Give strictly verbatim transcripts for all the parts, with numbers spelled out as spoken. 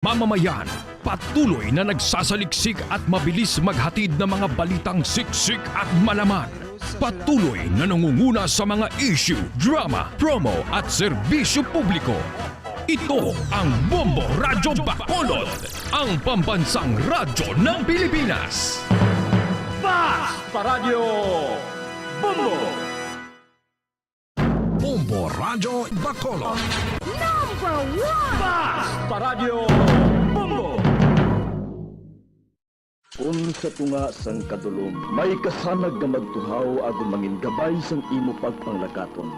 Mamamayan, patuloy na nagsasaliksik at mabilis maghatid ng mga balitang siksik at malaman. Patuloy na nangunguna sa mga issue, drama, promo at serbisyo publiko. Ito ang Bombo Radyo Bacolod, ang pambansang radyo ng Pilipinas. Fast Paradyo Bombo! Bombo Radyo Bacolod. Number one! Fast Paradyo Bombo! Kun sa tunga sang kadulom may kasanag nga magtuhaw agud mangin gabay sang imo pagpanglakaton,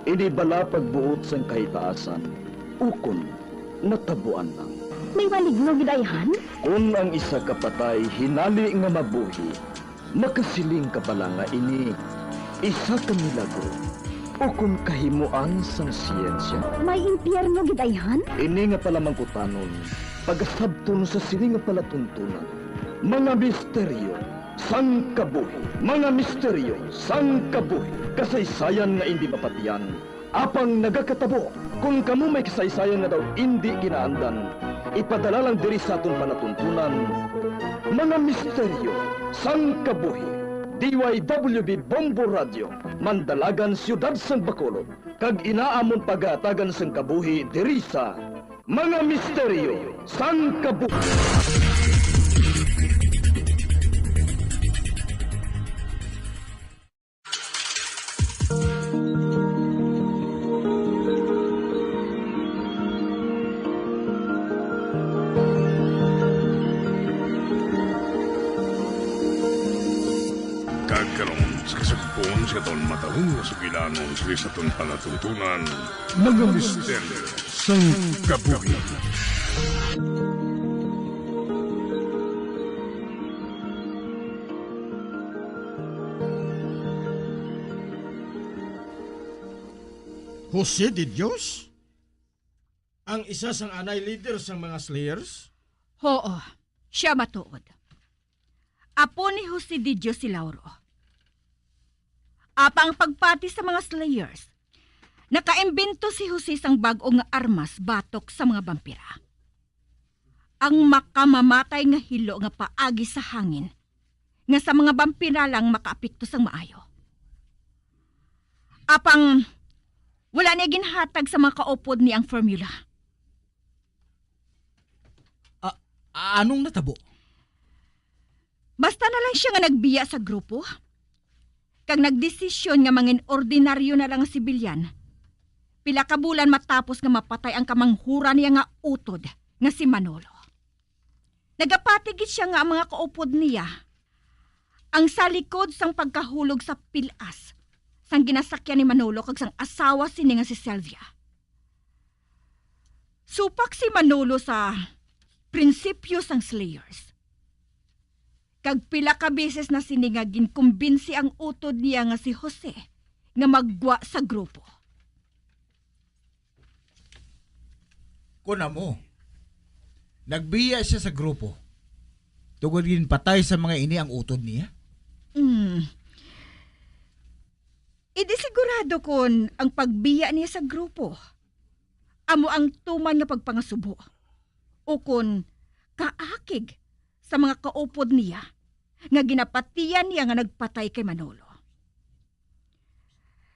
ini bala pagbuot sang kahitaasan, ukon natabuan lang. May maligno gid ayhan? Kun ang isa ka patay hinali nga mabuhi, makasiling ka bala nga ini isa ka milagro ukon kahimoan sang siyensya? May impyerno gid ayhan? Ini nga palamangkutanon pagasabton sa sini nga palatuntunan. Mga misteryo sang kabuhi. Mga misteryo sang kabuhi. Kasaysayan nga indi mapatian, apang nagakatabo. Kon kamo may kasaysayan nga daw indi ginaandan, ipadala lang diri sa aton palatuntunan. Mga misteryo sang kabuhi. D Y W B Bombo Radio, Mandalagan, Siyudad sang Bacolod, kag inaamon pagahatagan sang kabuhi diri sa Mga Misteryo sang Kabuhi. Kag karon, sa kasugpon sa aton matahong nga sugilanon, sa aton palatuntunan, Mga Misteryo sang Kabuhi. Jose de Dios? Ang isa sang anay leader sang mga Slayers? Huo, sia matuod. Apo ni Jose de Dios si Lauro. Apang pagpati sa mga Slayers, nakaimbento si Jose sang bag-o nga armas batok sa mga bampira. Ang makamamatay nga hilo nga paagi sa hangin, nga sa mga bampira lang makaapekto sang maayo. Apang wala niya ginhatag sa mga kaupod niya ang formula. A-, anong natabo? Basta na lang sia nga nagbiya sa grupo, kag nagdesisyon nga mangin-ordinaryo na lang nga sibilyan, pila ka bulan matapos nga mapatay ang kamanghuran niya nga utod nga si Manolo. Nagapati gid sia nga ang mga kaupod niya ang sa likod sang pagkahulog sa pil-as sang ginasakyan ni Manolo kag sang asawa sini nga si Sylvia. Supak si Manolo sa prinsipyo sang Slayers. Kag pila ka beses na sini nga ginkumbinsi ang utod niya nga si Jose nga maggwa sa grupo. Kon amo, nagbiya sia sa grupo tungod ginpatay sa mga ini ang utod niya? Hmm. Indi sigurado kon ang pagbiya niya sa grupo amo ang tuman nga pagpangasubo, ukon kaakig sa mga kaupod niya nga ginapatian niya nga nagpatay kay Manolo.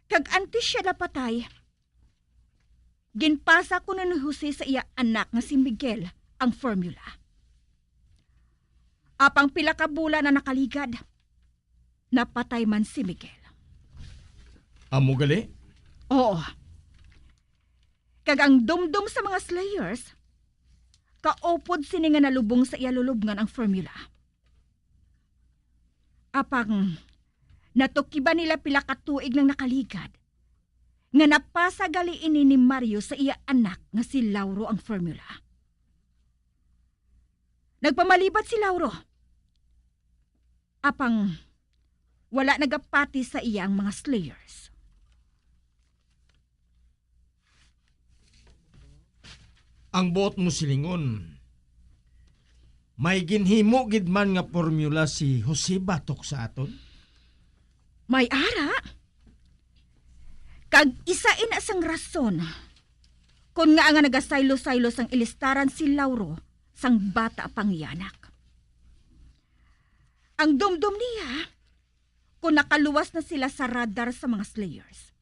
Kag antes sia napatay, ginpasa kuno ni Jose sa iya anak nga si Miguel ang formula. Apang pila ka bulan na nakaligad, napatay man si Miguel. Amo gali? Oo. Kag ang dumdom sa mga Slayers, kaupod sini nga nalubong sa iya lulubngan ang formula. Apang natukiban nila pila ka tuig nang nakaligad nga napasa gali ini ni Mario sa iya anak nga si Lauro ang formula. Nagpamalibat si Lauro. Apang wala nagapati sa iya ang mga Slayers. Ang buot mo silingon, may ginhimo gid man nga pormula si Jose batok sa aton? May ara. Kag isa ina sang rason Kon ngaa nga nagasaylo-saylo sang ilistaran si Lauro sang bata pang iya anak. Ang dumdom niya, kon nakaluwas na sila sa radar sa mga slayers,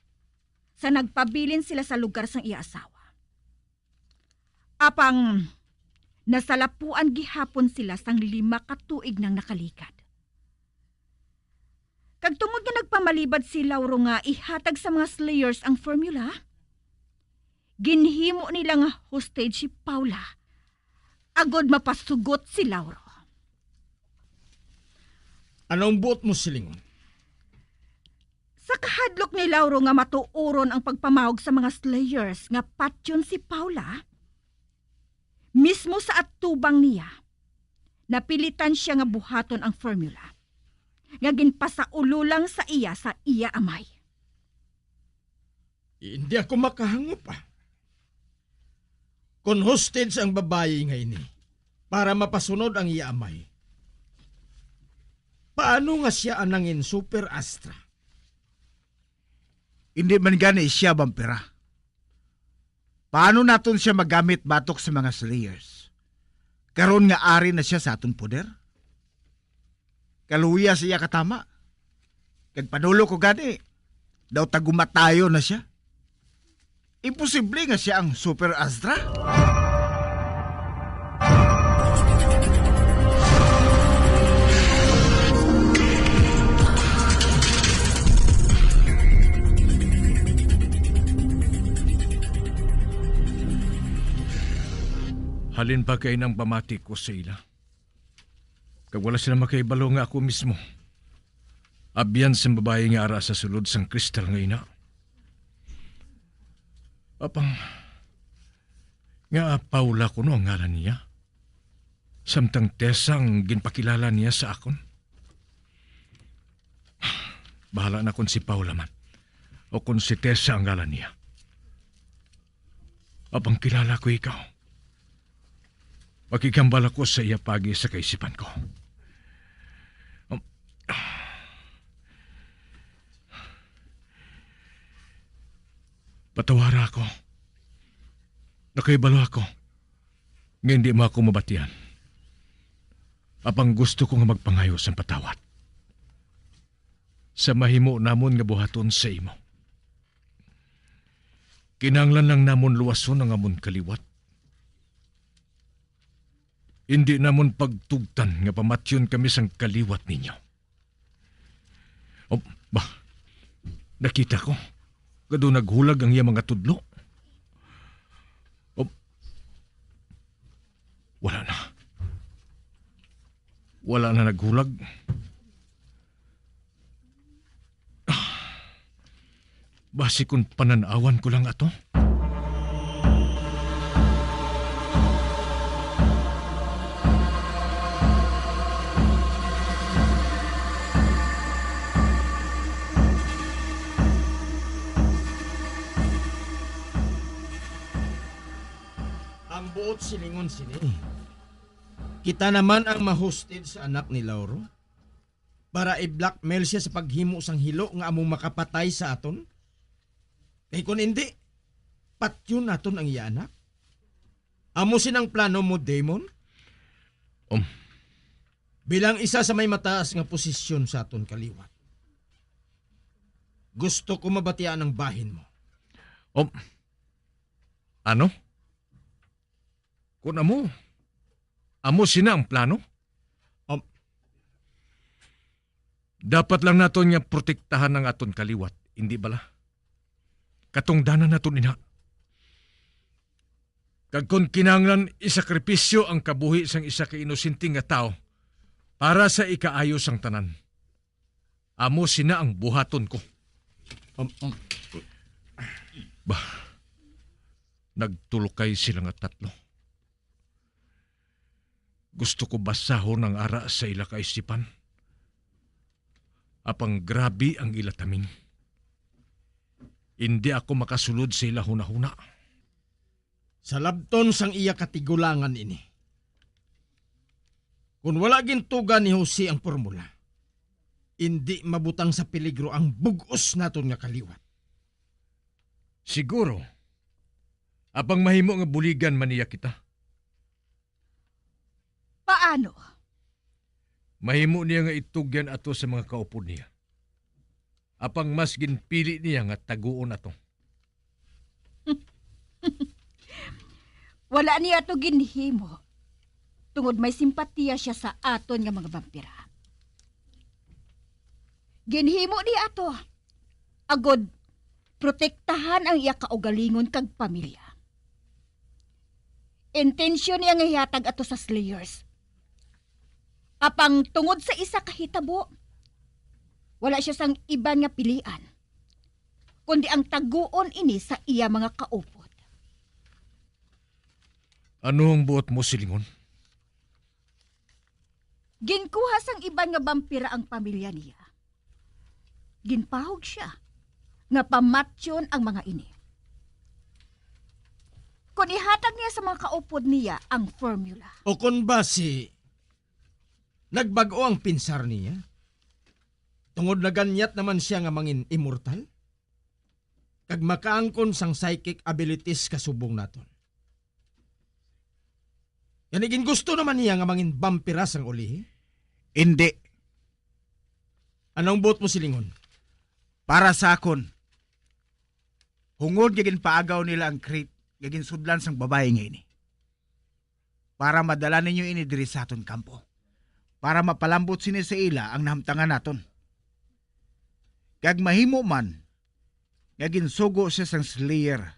sa nagpabilin sila sa lugar sang iya asawa. Apang nasalapuan gihapon sila sang lima ka tuig nang nakaligad. Kag tungod nga nagpamalibad si Lauro nga ihatag sa mga slayers ang formula, ginhimo nila nga hostage si Paula agod mapasugot si Lauro. Ano ang buot mo silingon? Sa kahadlok ni Lauro nga matuoron ang pagpamawag sa mga slayers nga patyon si Paula, mismo sa atubang niya, napilitan siya nga buhaton ang formula nga ginpasaulo lang sa iya sa iya amay. Hindi ako makahangop, ah. Kon hostage ang babayi nga ini para mapasunod ang iya amay, paano nga sia ang nangin super Astra? Hindi man gani sia vampira. Paano naton sia magamit batok sa mga slayers? Karon nga ari na sia sa aton poder? Kaluya sa iya katama. Kag panulo ko gani, daw tagumatayon na sia. Imposible nga sia ang Super Astra. Halin pa kay nang pamati ko sa ila. Kag wala sila makahibalo nga ako mismo abyan sang babayi nga ara sa sulod sang kristal nga ina. Apang nga Paula kuno ang ngalan niya, samtang Tessa ang ginpakilala niya sa akon. Bahala na kon si Paula man o kon si Tessa ang ngalan niya. Apang kilala ko ikaw. Makigambal ako sa iya pagi sa kaisipan ko. Um, patawara ako. Nakahibalo ako nga hindi mo ako mabatian. Apang gusto ko nga magpangayo sang patawat. Sa mahimo namon nga buhaton sa imo. Kinahanglan lang namon luwason ang amon kaliwat. Indi namon pagtugtan nga pamatyon kami sang kaliwat ninyo. Oh, ba, nakita ko nga daw naghulag ang iya mga tudlo. Oh, wala na. Wala na naghulag. Basi kon panan-awan ko lang ato. Ang buot silingon sini, kita naman ang ma-hostage sa anak ni Lauro para i-blackmail sia sa paghimo sang hilo nga amo makapatay sa aton. Kay kon indi, patyon naton ang iya anak. Amo sinang plano mo, Damon? Um. Bilang isa sa may mataas nga posisyon sa aton kaliwat, gusto ko mabatian ang bahin mo. Um. Ano? Kun amo, amo sina ang plano? Um, dapat lang naton nga protektahan ang aton kaliwat, indi bala? Katungdanan naton ina. Kag kon kinahanglan isakripisyo ang kabuhi sang isa ka inosente nga tawo para sa ikaayo sang tanan, amo sina ang buhaton ko. Um, um. Bah, nagtulokay sila nga tatlo. Gusto ko basahon ang ara sa ila kaisipan. Apang grabe ang ila taming. Indi ako makasulod sa ila hunahuna. Sa labton sang iya katigulangan ini. Kon wala gintuga ni Jose ang pormula, indi mabutang sa peligro ang bug-os naton nga kaliwat. Siguro, Apang mahimo nga buligan man niya kita. Paano? Mahimo niya nga itugyan ato sa mga kaupod niya. Apang mas ginpili niya nga taguon ato. Wala niya ato ginhimo tungod may simpatiya sia sa aton nga mga bampira. Ginhimo niya ato agod protektahan ang iya kaugalingon kag pamilya. Intensyon niya nga ihatag ato sa Slayers. Apang tungod sa isa ka hitabo, wala siya sang iban nga pilian, kundi ang taguon ini sa iya mga kaupod. Ano ang buot mo silingon? Ginkuha sang iban nga bampira ang pamilya niya. Ginpahog sia nga pamatyon ang mga ini. Kon ihatag niya sa mga kaupod niya ang formula. O kon basi, nagbag-o ang pinsar niya? Tungod naganyat naman sia nga mangin immortal, kag makaangkon sang psychic abilities kasubong naton. Gani, gingusto naman niya nga mangin vampira sang ulihi? Indi. Anong buot mo silingon? Para sa akon, hungod nga ginpaagaw nila ang crate nga ginsudlan sang babayi nga ini, para madala ninyo ini diri sa aton kampo, para mapalambot sini sa ila ang nahamtangan naton, kag mahimo man nga ginsugo siya sang Slayer,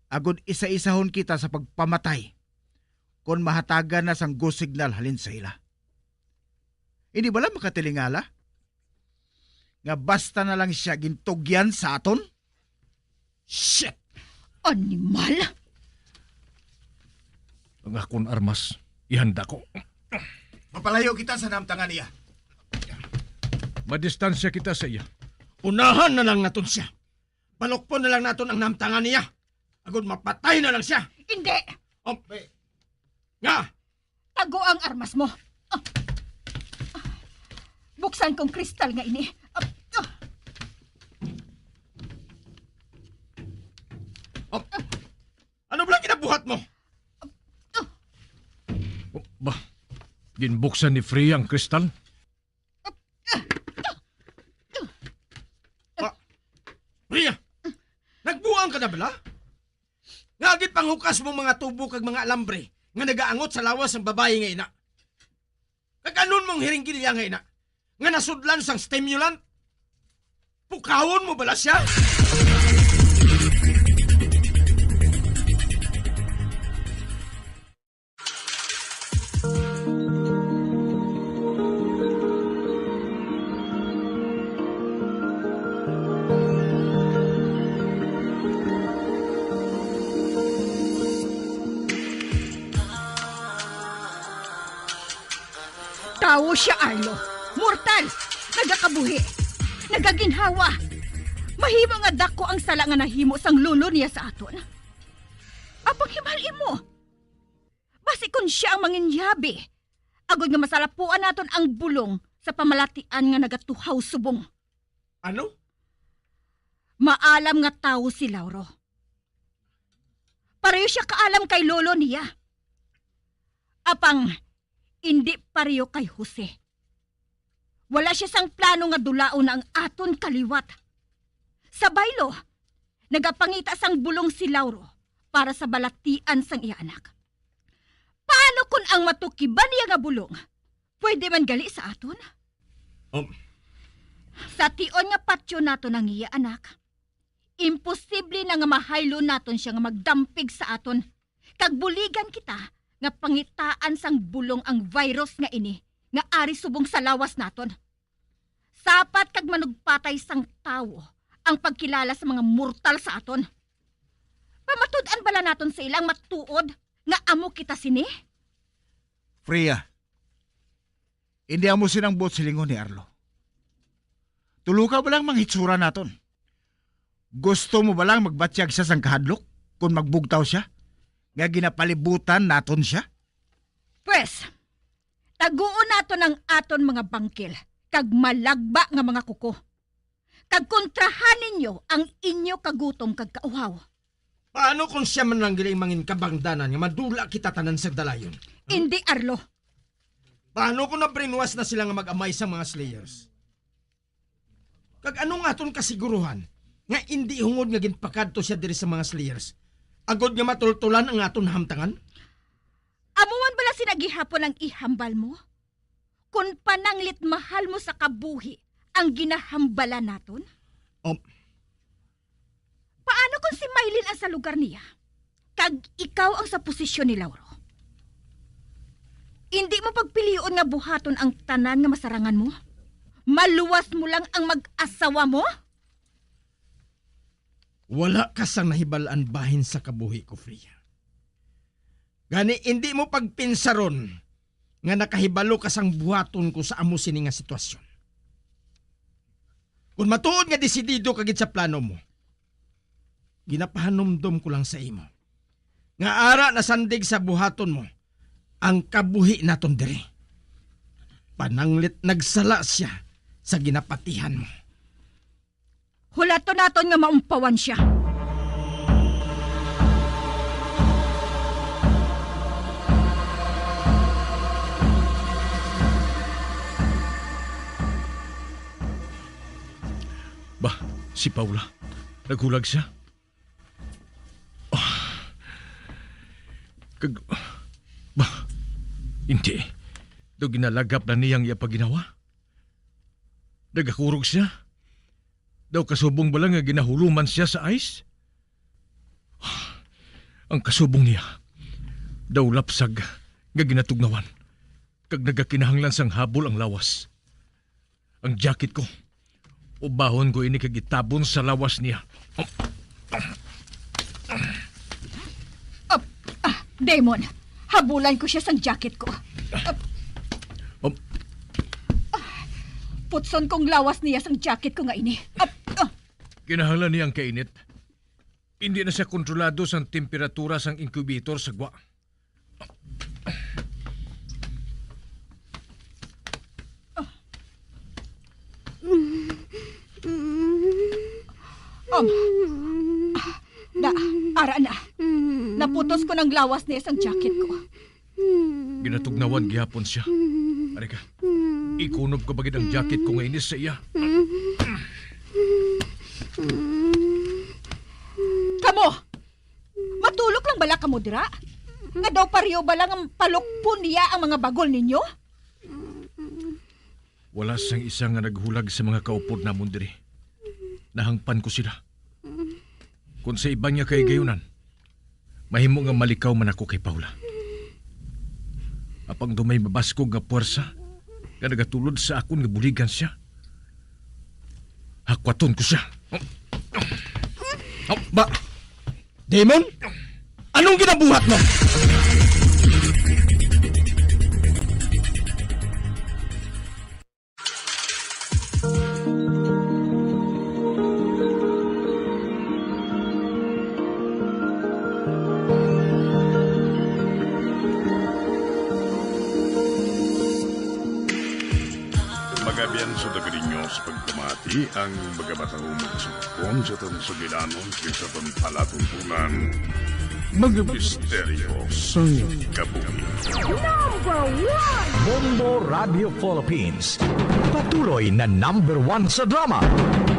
agod isa-isahon kita sa pagpamatay kon mahatagan na sang go signal halin sa ila. Hindi bala makatilingala nga basta na lang sia gintugyan sa aton? Shit! Animal! Ang akon armas, ihanda ko. Mapalayo kita sa namtangan niya. Madistansya kita sa iya. Unahan na lang naton siya. Balukpon na lang naton ang namtangan niya. Agod mapatay na lang siya. Hindi! Oh, eh. Nga! Tago ang armas mo. Ah. Buksan kong kristal nga ini. Ah, ah. Oh. Ano ba ang kinabuhat mo? Oh, ba, ginbuksan ni Freya ang kristal? Ah, Freya, nagbuang ka na bala? Nga gid panghukas mo mga tubo kag mga alambre nga nagaangot sa lawas sang babayi nga ina. Kag anon mong hiringgilya nga ina nga nasudlan sang stimulant? Pukawon mo bala siya? Tawo sia, Arlo. Mortal. Nagakabuhi. Nagaginhawa. Mahimo nga dako ang sala nga nahimo sang lolo niya sa aton. Apang himali mo, basi kon sia ang manginyabi, agod nga masalapuan naton ang bulong sa pamalatian nga nagatuhaw subong. Ano? Maalam nga tawo si Lauro. Pareho sia kaalam kay lolo niya. Apang indi pareho kay Jose. Wala sia sang plano nga dulaon na ang aton kaliwat. Sa baylo, nagapangita sang bulong si Lauro para sa balatian sang iya anak. Paano kon ang matukiban niya nga bulong pwede man gali sa aton? Um. Sa tion nga patyon naton ang iya anak, imposible na nga mahaylo naton sia nga magdampig sa aton, kag buligan kita nga pangitaan sang bulong ang virus nga ini nga ari subong sa lawas naton. Sapat kag manugpatay sang tawo ang pagkilala sa mga mortal sa aton. Pamatud-an bala naton sa ila ang matuod nga amo kita sini? Freya, indi amo sini ang buot silingon ni Arlo. Tulo ka bala ang mga hitsura naton. Gusto mo bala magbatyag sia sang kahadlok kon magbugtaw sia nga ginapalibutan naton sia? Pwes, taguon naton ang aton mga bangkil kag malagba nga mga kuko, kag kontrahan ninyo ang inyo kagutom kag kauhaw. Paano kung siya man lang gali ang mangin kabangdanan nga madula kita tanan sa dalayon? Indi, Arlo. Paano kung na-brainwash na sila nga mag-amay sa mga slayers? Kag ano nga aton kasiguruhan nga indi hungod nga ginpakadto siya diri sa mga slayers, agod nga matultulan ang aton nahamtangan? Amo man bala sina gihapon ang ihambal mo? Kon pananglit mahal mo sa kabuhi ang ginahambalan naton? Um, Paano kung si Maylin ang sa lugar niya, kag ikaw ang sa posisyon ni Lauro? Indi mo pagpilion nga buhaton ang tanan nga masarangan mo? Maluwas mo lang ang mag-asawa mo? Wala ka sang nahibal-an bahin sa kabuhi ko, Freya. Gani, indi mo pagpinsaron nga nakahibalo ka sang buhaton ko sa amo sini nga sitwasyon. Kon matuod nga desidido ka gid sa plano mo, ginapahanumdom ko lang sa imo nga ara nasandig sa buhaton mo ang kabuhi naton diri. Pananglit nagsala sia sa ginapatihan mo. Hulaton naton nga maumpawan sia. Ba, si Paula. Naghulag siya. Ah. Kag, ba, hindi. Daw ginalagap na niya ang iya paginawa. Nagakurog siya. Daw kasubong bala nga ginahuluman siya sa ice? Ang kasubong niya, daw lapsag nga ginatugnawan, kag nagakinahanglan sang habol ang lawas. Ang jacket ko, ubahon ko ini kag itabon sa lawas niya. Ah, ah, Damon, habulan ko sia sang jacket ko. Ah, Um, ah, putson kong lawas niya sang jacket ko nga ini. Ah, ah. Kinahanglan niya ang kainit. Hindi na siya kontrolado sang temperatura sang incubator sa gwa. Um, ah, da, ara na. Naputos ko ng lawas niya sang jacket ko. Ginatugnawan gihapon siya. Ari ka. Ikunob ko ba gid ang jacket ko nga ini sa iya? Kamo! Matulok lang bala kamo dira? Nga daw pareho bala nga palukpon niya ang mga bagol ninyo? Wala sang isa nga naghulag sa mga kaupod namon diri. Nahangpan ko sila. Kon sa iban nga kahigayonan, mahimo nga malikaw man ako kay Paula. Apang daw may mabaskog nga puwersa nga nagatulod sa akon nga buligan sia, hakwaton ko sia. Oh, ba, Damon? Anong ginabuhat mo? Magabian sa taga ninyo sa pagpamati ang mga matahumong sugpon sa aton sugilanon kag sa aton palatuntunan. Mga misteryo sang kabuhi. Number one! Bombo Radio Philippines. Patuloy na number one sa drama.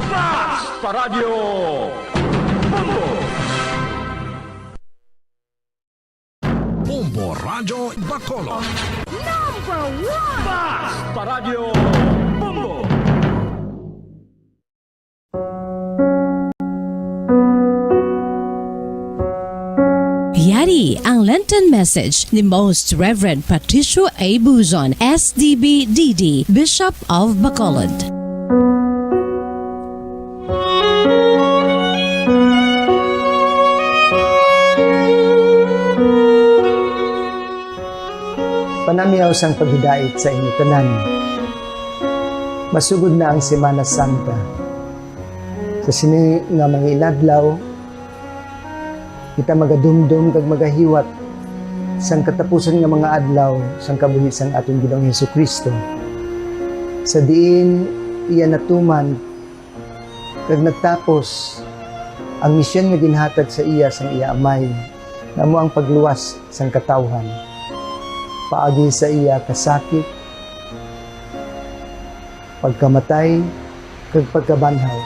Mas pa Radyo Bombo! Bombo Radyo Bacolod. Number one! Mas pa Radyo Bombo! Yari ang Lenten message ni Most Reverend Patricio A. Buzon, S D B D D, Bishop of Bacolod. Panamyaw sang paghidait sa inyo tanan. Masugod na ang Semana Santa. Sa sini nga mga inadlaw, kita magadumdom kag magahiwat sang katapusan nga mga adlaw sang kabuhi sang aton Ginoong Jesu-Cristo, sa diin iya natuman kag natapos Ang misyon nga ginhatag sa iya sang iya Amay nga amo ang pagluwas sang katawhan paagi sa iya kasakit, pagkamatay, kag pagkabanhaw.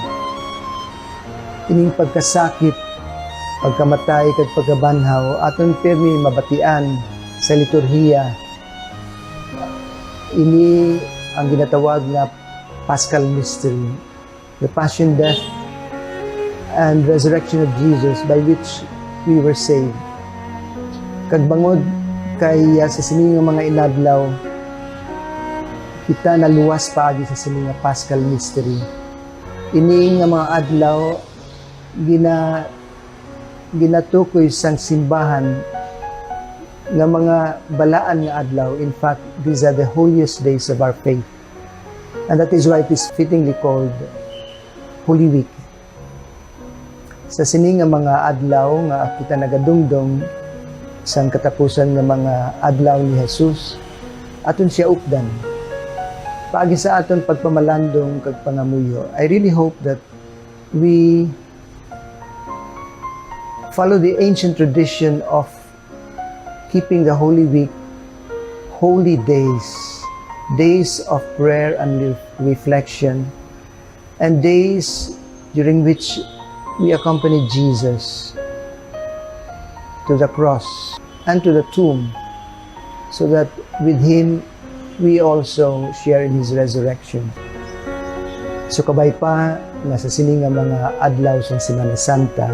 Ining pagkasakit, pagkamatay, kag pagkabanhaw aton pirmi mabatian sa liturhiya. Ini ang ginatawag nga Paschal Mystery, the Passion, Death, and Resurrection of Jesus, by which we were saved. Kag bangod kay, ah, sa sini nga mga inadlaw, kita naluwas paagi sa sini nga Paschal Mystery. Ini nga mga adlaw, gina-, ginatukoy sang simbahan nga mga balaan nga adlaw. In fact, these are the holiest days of our faith. And that is why it is fittingly called Holy Week. Sa sini nga mga adlaw nga kita nagadumdom sang katapusan nga mga adlaw ni Jesus, aton siya updan. Paagi sa aton pagpamalandong kag pangamuyo, I really hope that we follow the ancient tradition of keeping the Holy Week, holy days, days of prayer and re-, reflection, and days during which we accompany Jesus to the cross and to the tomb, so that with him we also share in his resurrection. So, kabay pa nga sa sini nga mga adlaw sang Semana Santa,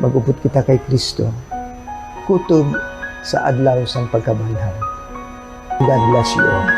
mag-upod kita kay Cristo, kutob sa adlaw sang pagkabanhaw. God bless you all.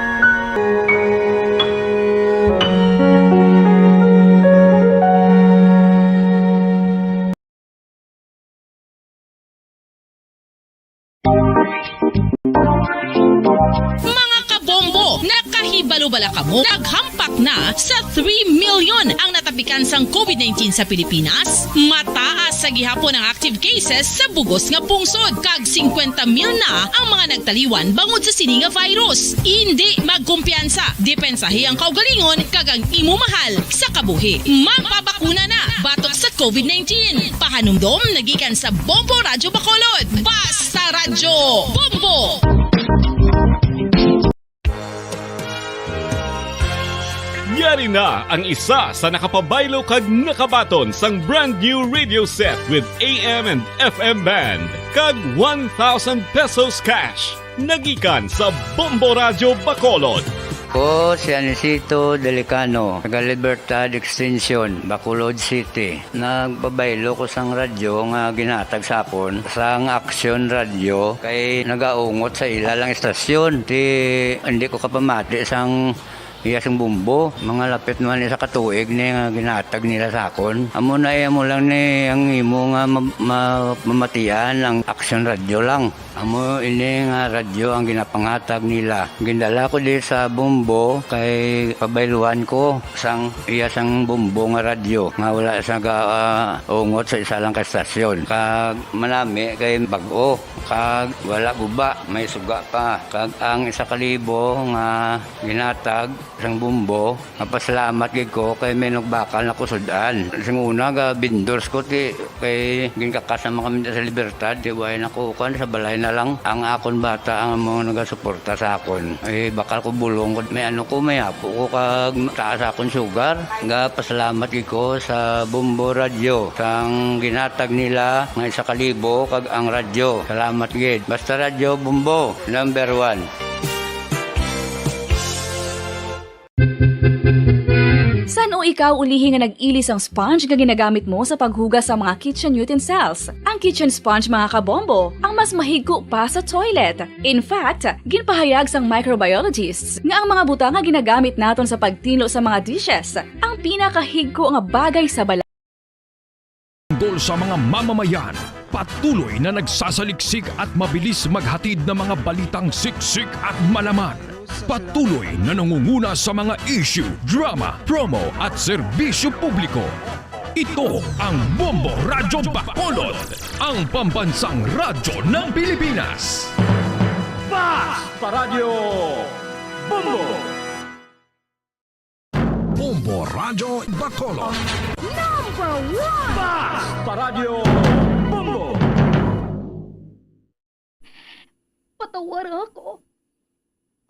Mga kabombo, nakahibalo bala kamo? Naghampak na sa three million ang natapikan sang covid nineteen sa Pilipinas. Mataas sa gihapon ang active cases sa bugos nga pungsod, kag singkwenta mil na ang mga nagtaliwan bangod sa sini nga virus. Indi magkumpiyansa, depensahi ang kaugalingon kag ang imo mahal sa kabuhi. Magpabakuna na batok sa covid nineteen. Pahanumdom nagikan sa Bombo Radyo Bacolod. Basta Radyo Bombo! Yari na ang isa sa nakapabaylo kag nakabaton sang brand new radio set with A M and F M band kag one thousand pesos cash. Nagikan sa Bombo Radyo Bacolod. Ko si Anisito Delicano, taga Libertad Extension, Bacolod City. Nagpabaylo ko sang radyo nga ginhatag sa akon sang Action Radio, kay nagaungot sa ila lang istasyon. Ti, hindi ko kapamati sang iya sing bombo. Mga lapit naman isa ka tuig ni nga ginhatag nila sa akon. Amo na, eh, amo lang ni ang imo nga ma-, ma-, mamatian ang Action Radio lang. Amo ini nga radyo ang ginapanghatag nila. Gindala ko di sa bombo kay pabayluan ko sang iya sang bombo nga radyo nga wala sa ga-, ah, ungot sa isa lang ka estasyon. Kag manami kay bag-o, kag wala guba, may suga pa. Kag ang isa ka libo nga ginhatag sang bombo, mapasalamat gid ko kay may nagbakal na ko sud-an. Sing una, ga vendors ko, ti, kay ginkakas naman kami sa Libertad, ti, way na ko, kuwan, sa balay na lang. Ang akon bata ang amo nagasuporta sa akon. Eh, bakal ko bulong ko, may ano ko, may apo ko, kag taas akon sugar. Ga pasalamat gid ko sa Bombo Radio, sang ginhatag nila nga isa ka libo, kag ang radyo. Salamat gid. Basta Radyo Bombo, number one. San-o ikaw ulihi nga nag-ili sang sponge nga ginagamit mo sa paghugas sa mga kitchen utensils? Ang kitchen sponge, mga kabombo, ang mas mahigko pa sa toilet. In fact, ginpahayag sang microbiologists nga ang mga butang nga ginagamit naton sa pagtinlo sa mga dishes ang pinakahigko nga bagay sa balay. Tungkol sa mga mamamayan, patuloy na nagsasaliksik at mabilis maghatid ng mga balitang siksik at malaman. Patuloy na nangunguna sa mga issue, drama, promo at serbisyo publiko. Ito ang Bombo Radyo Bacolod, ang pambansang radyo ng Pilipinas. Basta Radyo Bombo! Bombo Radyo Bacolod. Number one! Basta Radyo Bombo! Patawara ako.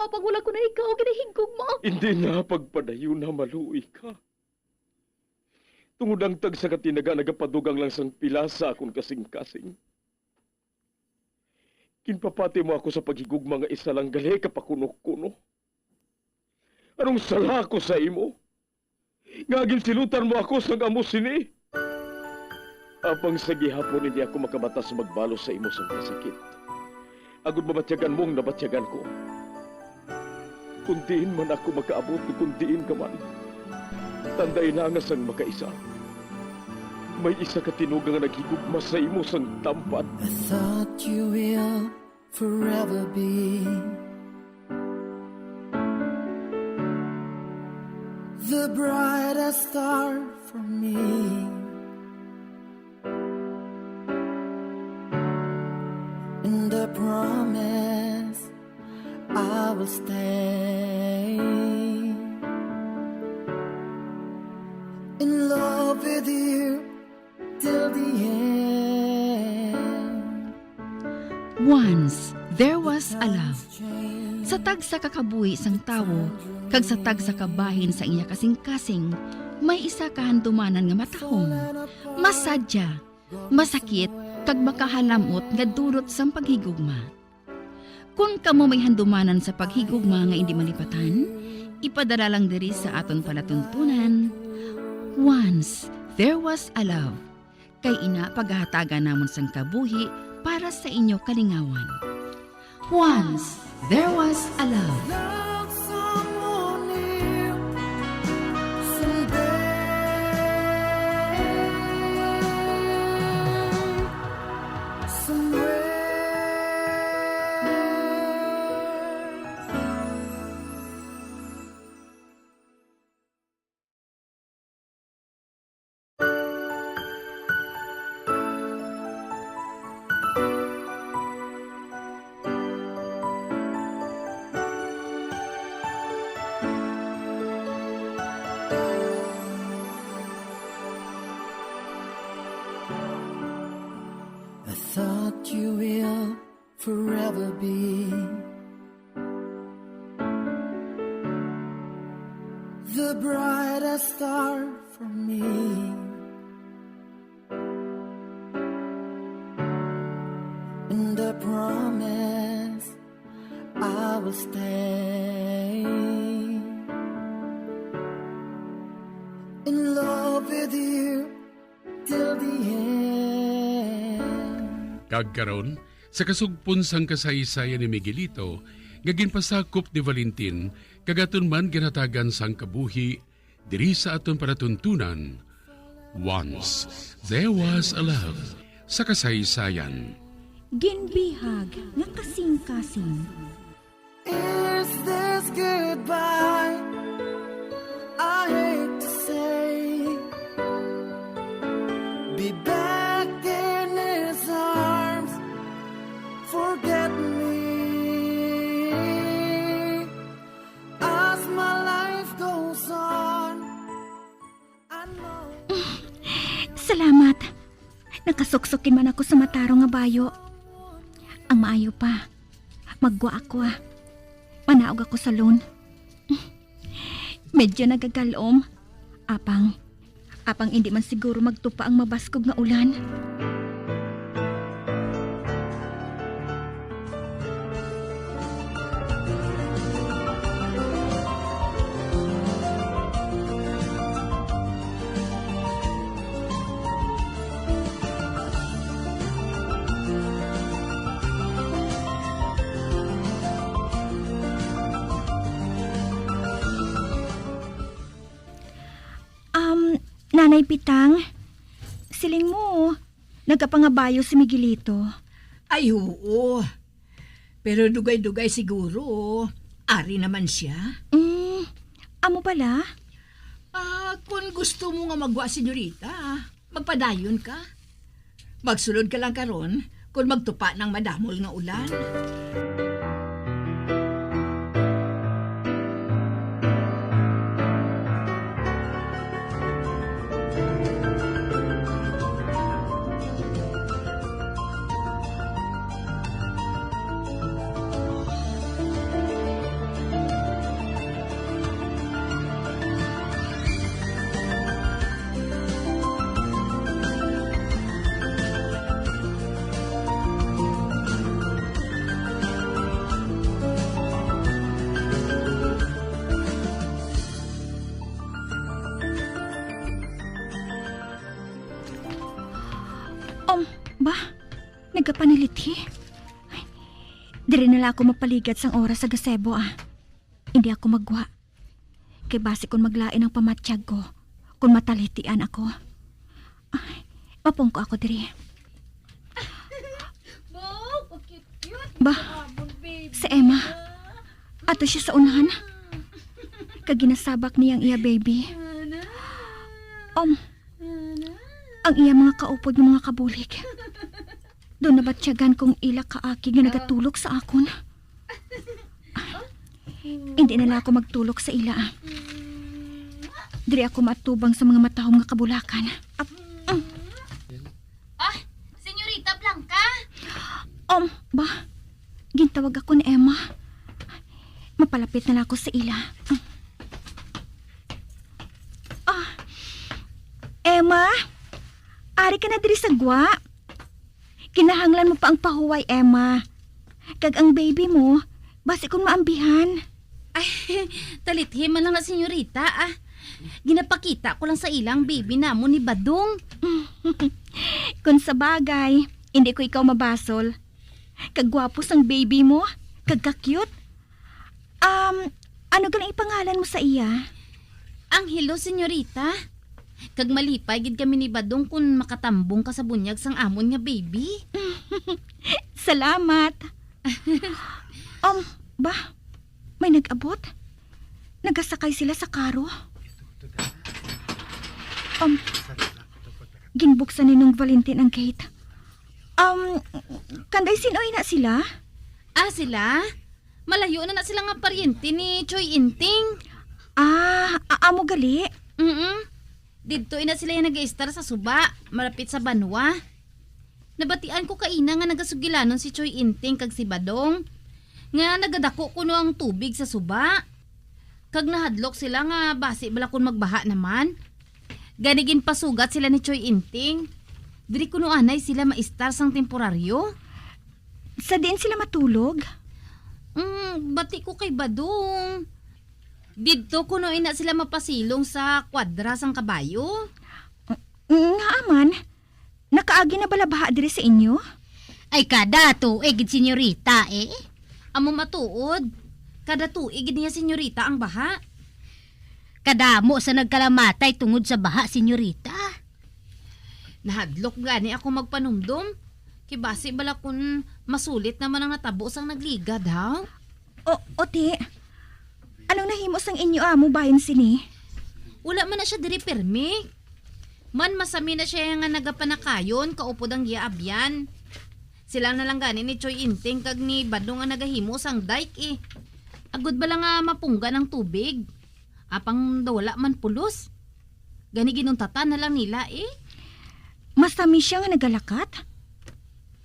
Apang wala ko na ikaw ginahigugma. Hindi na pagpadayon na maluoy ka. Tungod ang tagsa ka tinaga nagapadugang lang sang pila sa akon kasing-kasing. Ginpapati mo ako sa paghigugma nga isa lang gali ka pakuno-kuno. Anong sala ko sa imo? Nga ginsilutan mo ako sang amo sini? Apang sa gihapon hindi ako makabatas magbalos sa imo sang kasakit, agod mabatyagan mo ang nabatyagan ko. Kung diin man ako makaabot, kung diin ka man, tandai lang nga sang makaisa, may isa ka tinuga nga naghigugma sa imo sang tampad. I thought you will forever be the brightest star for me. And I promise I will stay in love with you till the end. Once there was a love. Sa tagsa ka kabuhi sang tawo kag sa tagsa ka bahin sa iya kasing-kasing, may isa ka handumanan nga matahom, masadya, masakit, kag makahalam-ot nga dulot sang paghigugma. Kon kamo may handumanan sa paghigugma nga indi malipatan, ipadala lang diri sa aton palatuntunan, Once There Was a Love. Kay ina, pagahatagan namon sang kabuhi para sa inyo kalingawan. Once There Was a Love. Love someone new someday, somewhere. I thought you will forever be the brightest star for me. And I promise I will stay in love with you till the end. Kag karon, sa kasugpon sang kasaysayan ni Miguelito nga ginpasakop ni Valentin, kag aton man ginhatagan sang kabuhi diri sa aton palatuntunan, Once There Was a Love sa Kasaysayan. Ginbihag nga kasing-kasing. Is this goodbye? I hate to say. Be back in his arms. Forget me. As my life goes on. Salamat. Nakasuksok gid man ako sa matarong nga bayo. Ang maayo pa, maggwa ako, ah. Manaog ako sa loan. Medyo nagagalom. Apang, apang indi man siguro magtupa ang mabaskog nga ulan. Um, Nanay Pitang, siling mo, nagapangabayo si Miguelito. Ay, oo. Pero dugay-dugay siguro, ari naman sia. Mm, amo bala? Ah, kung gusto mo nga magwa, senyorita, magpadayon ka. Magsulod ka lang karon kung magtupa ng madamol nga ulan. Nagapanilit, eh. Diri na lang ako mapaligad sang oras sa gazebo, ah. Hindi ako magwa. Kay basi kung maglain ang pamatyag ko, kung matalitian ako. Ay, mapungko ako diri. Wow, cute-cute. Ba, si Emma. Ato siya sa unahan. Kag ginasabak niya ang iya baby. Um, ang iya mga kaupod nga mga kabulig. Daw nabatyagan kong ila kaakig nga nagatulok sa akon. Hindi na lang ako magtulok sa ila. Diri ako matubang sa mga matahom nga kabulakan. Ap-, mm. Ah, Senyorita Blanca? Um, ba? Gintawag ako ni Emma. Mapalapit na lang ako sa ila. Ah, Emma? Ari ka na diri sa gwa? Kinahanglan mo pa ang pahuway, Emma. Kag ang baby mo, basi kung maambihan. Ay, talithi man lang na, senyorita, ah. Ginapakita ko lang sa ila ang baby namon ni Badong. Kung sa bagay, hindi ko ikaw mabasol. Kagwapo sang baby mo, kag ka-cute. Um, ano gali ipangalan mo sa iya? Angelo, senyorita. Kag malipay gid kami ni Badong kun makatambong ka sa bunyag sang amon nga baby. Salamat. Um, ba, may nag-abot? Nagasakay sila sa karo. Um, ginbuksan ni Nong Valentin ang gate. Um, kanday sin-o ina sila? Ah, sila? Malayo na na sila nga paryente ni Choy Inting. Ah, a-, amo gali? Mm-mm. Didto ina sila yung nag-iistar sa suba, malapit sa banwa. Nabatian ko kaina nga nagasugilanon si Choy Inting kag si Badong, nga nagadako kuno ang tubig sa suba. Kag nahadlok sila nga basi bala kun magbaha naman. Gani ginpasugat sila ni Choy Inting. Diri kuno anay sila maistar sang temporaryo. Sa diin sila matulog? Mm, bati ko kay Badong. Didto kuno ina sila mapasilong sa kwadra sang kabayo. Mm, ngaa man? Nakaagi na bala baha diri sa inyo? Ay, kada tuig gid, senyorita, eh. Amo matuod. Kada tuig gid niya, senyorita, ang baha. Kadamo sa nagkalamatay tungod sa baha, senyorita. Nahadlok gani ako magpanumdom. Kay basi bala kun masulit naman ang natabo sang nagligad, ha? O, o, ti. Anong nahimo sang inyo amo bahin sini? Wala man na siya diri pirmi. Man, masami na siya nga nagapanakayon, kaupod ang iya abyan. Sila na lang gani ni Choy Inting kag ni Badong ang nagahimo sang dike, eh. Agod bala nga mapunggan ang tubig. Apang daw wala man pulos. Gani ginuntatan na lang nila, eh. Masami siya nga nagalakat?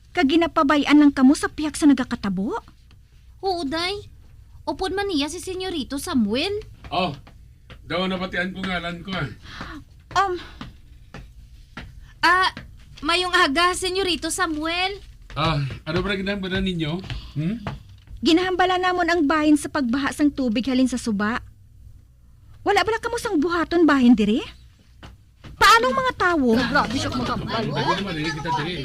Kag ginapabay-an lang kamo sa pihak sa nagakatabo? Oo, day. Upod man niya si Senyorito Samuel. Oh, daw nabatian ko ngalan ko, ah. Um, Ah, mayong aga, Senyorito Samuel. Ah, ano ba ginahambala ninyo? Hmm? Ginahambala namon ang bahin sa pagbaha sang tubig halin sa suba. Wala bala kamo sang buhaton bahin diri? Paano ang mga tawo? Grabe siya magambal. Ano ba naman, eh, kita diri?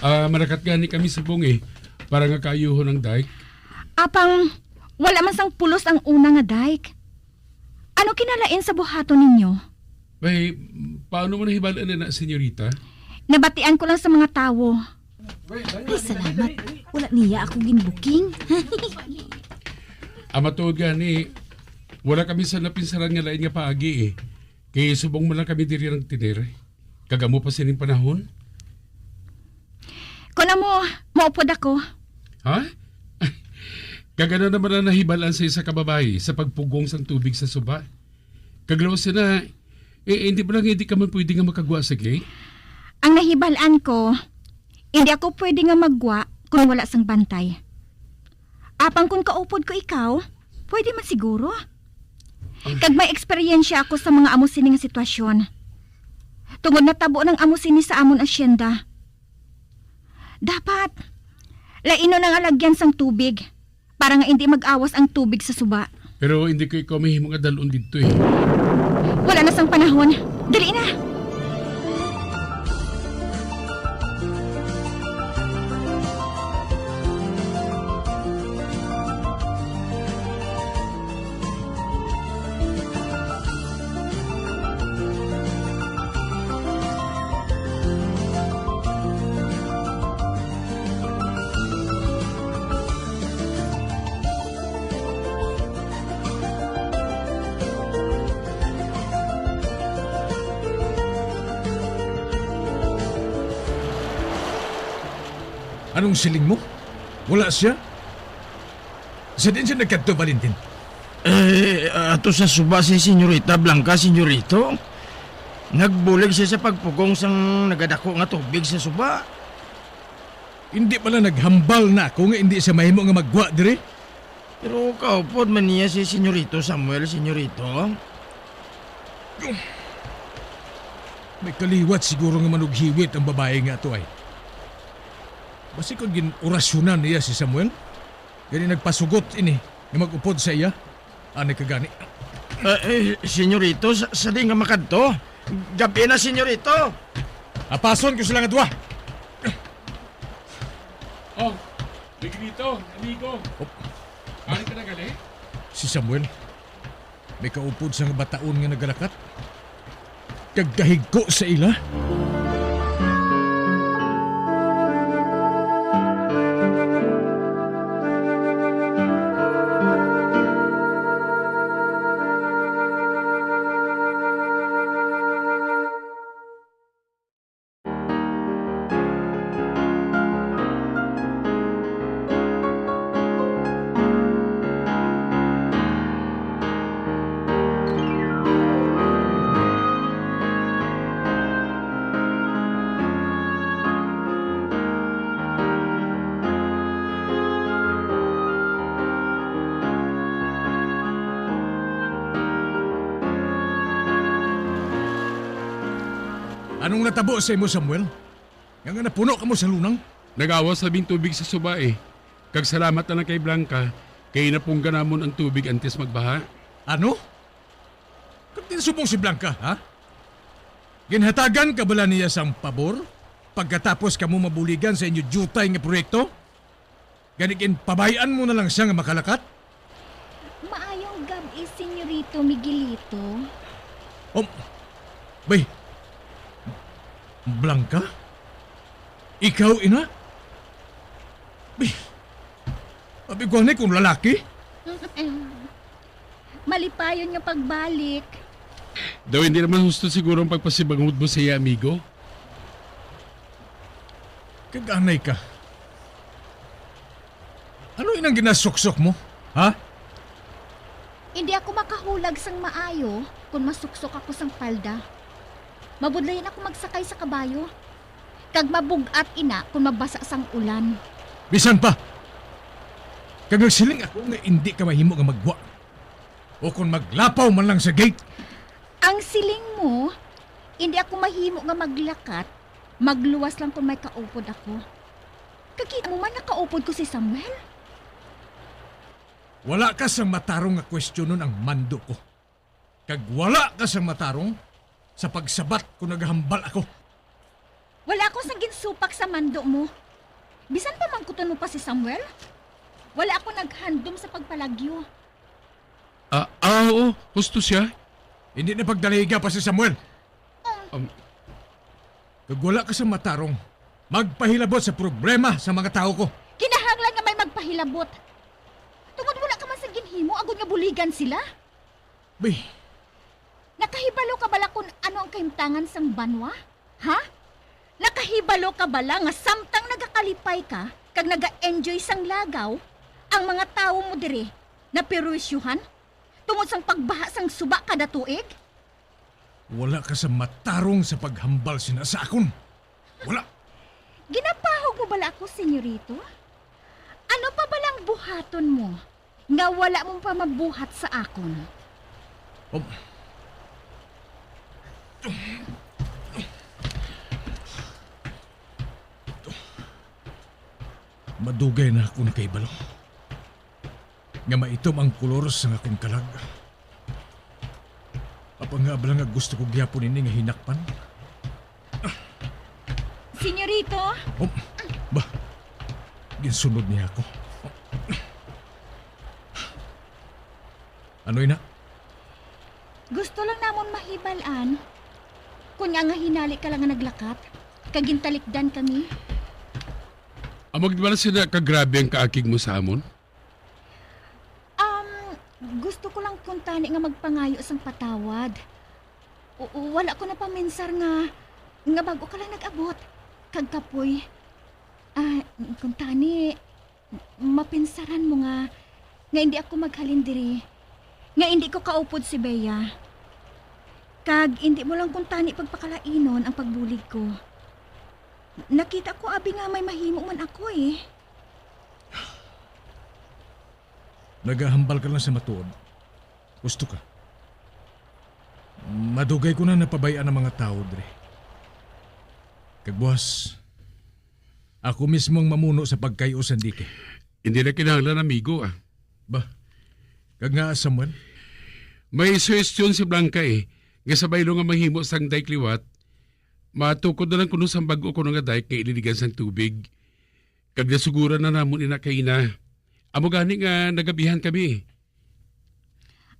Ah, marakat gani kami subong, eh, para nga kaayuhon ang dike. Apang wala man sang pulos ang una nga dike. Ano kinalain sa buhaton ninyo? Ay, paano mo nahibal-an na, senyorita? Nabatian ko lang sa mga tawo. Ay, salamat. Wala niya ako ginbuking. Ang matuod gani, wala kami sa napinsaran nga lain nga paagi, eh. Kay subong man lang kami diri nagtinir. Kag amo pa sining panahon? Kon amo, maupod ako. Ha? Kag ano naman ang nahibal-an sa isa ka babayi sa pagpugong sang tubig sa suba? Kag lawas na, eh, hindi ba lang hindi ka man pwede nga makagwa sa gate? Ang nahibal-an ko, hindi ako pwede nga maggwa kung wala sang bantay. Apang kung kaupod ko ikaw, pwede man siguro. Kag may eksperyensya ako sa mga amo sini nga sitwasyon. Tungod natabo nang amo sini sa amon asyenda. Dapat, lainon ang alagyan sang tubig para nga hindi mag-awas ang tubig sa suba. Pero hindi ko ikaw mahimo nga dalon didto, eh. Wala na sang panahon. Dali na! Anong siling mo? Wala siya? Sa diin siya nagkadto, Valentin? Eh, ato sa suba si Senyorita Blanca, Senyorito. Nagbulig siya sa pagpugong sang nagadako nga tubig sa suba. Hindi pala naghambal na ako nga hindi siya mahimo nga maggwa diri. Pero kaupod man niya si Senyorito Samuel, Senyorito. May kaliwat siguro nga manughiwit ang babayi nga ato ay. Basi kon gin-orasyonan niya si Samuel, gani nagpasugot ini nga mag-upod sa iya. Anay ka gani. Eh, eh, Senyorito, sa, sa di nga makadto, gabi na, Senyorito. Apason ko sila nga duha. Oh, Miguelito, amigo. Oh. Ari ka na gali? Si Samuel, may kaupod sa nga bataon nga nagalakat, kag kahigko sa ila. Anong natabo sa imo, Samuel? Nga, nga napuno kamo sa lunang? Nagawas na bing tubig sa suba, eh. Kag salamat na lang kay Blanca, kay napungga namon ang tubig antes magbaha. Ano? Kag din subong si Blanca, ha? Ginhatagan ka bala niya sang pabor pagkatapos kamo mabuligan sa inyo diutay nga proyekto? Gani ginpabay-an mo na lang siya nga makalakat? Maayong gab-i, Senyorito Miguelito. Um, bay, Blanca? Ikaw ina? Bay, abi ko ni kung lalaki? Malipayon nga pagbalik. Daw hindi naman husto siguro ang pagpasibangod mo sa iya, amigo. Kaganay ka. Ano inang ginasuksok mo? Ha? Hindi ako makahulag sang maayo kon masuksok ako sang palda. Mabudlayan ako magsakay sa kabayo. Kag mabug-at ina kon mabasa sang ulan. Bisan pa! Kag nagsiling ako nga indi ka mahimo nga maggwa. O kon maglapaw man lang sa gate. Ang siling mo, indi ako mahimo nga maglakat, magluwas lang kon may kaupod ako. Kakita mo man nakaupod ko si Samuel? Wala ka sang matarong nga kwestiyonon ang mando ko. Kag wala ka sang matarong sa pagsabat kon nagahambal ako. Wala ako sang ginsupak sa mando mo. Bisan pamangkuton mo pa si Samuel, wala ako naghandom sa pagpalagyo. Ah, ah, oo. Husto siya. Hindi na pagdaliga pa si Samuel. Um, Kag wala ka sa matarong magpahilabot sa problema sa mga tawo ko. Kinahanglan nga may magpahilabot. Tungod wala ka man sa ginhimo agod nga buligan sila. Bi. Nakahibalo ka bala kun ano ang kahimtangan sang banwa? Ha? Nakahibalo ka bala nga samtang nagakalipay ka kag naga-enjoy sang lagaw, ang mga tawo mo diri naperwisyuhan tungod sang pagbaha sang suba kada tuig? Wala ka sa matarong sa paghambal sina sa akon. Wala. Ginapahog mo bala ako, senyorito? Ano pa balang buhaton mo nga wala mo pa mabuhat sa akon? Um, Madugay na ako nakahibalo nga maitom ang kolor sang akong kalag. Apang nga abala nga gusto ko gyapon ini nga hinakpan. Senyorito? Oh, ba, ginsunod niya ako. Ano ina? Gusto lang namon mahibal-an kon ngaa hinali ka lang nga naglakat kag gintalikdan kami. Amo gid bala sina kagrabe ang kaakig mo sa amon? Um, gusto ko lang kuntani nga magpangayo sang patawad. O, o, wala ko napaminsar nga, nga bag-o ka lang nag-abot. Kag kapoy, Ah, kung tani, mapinsaran mo nga, nga indi ako maghalin diri, nga indi ko kaupod si Bea. Kag indi mo lang kung tani pagpakalainon ang pagbulig ko. Nakita ko abi nga may mahimo man ako, eh. Nagahambal ka lang sa matuod. Gusto ka? Madugay ko na napabay-an ang mga tawo diri. Kag buwas, ako mismo ang mamuno sa pagkay-o sang dike. Hindi na kinahanglan, amigo, ah. Ba? Kag nga, Samuel? May suhestyon si Blanca, eh, nga sa baylo nga mahimo sang dike liwat, matukod na lang kuno sang bag-o kuno nga dike nga ililigan sang tubig. Kag nasuguran na namon ina kaina. Amo gani nga nagabihan kami.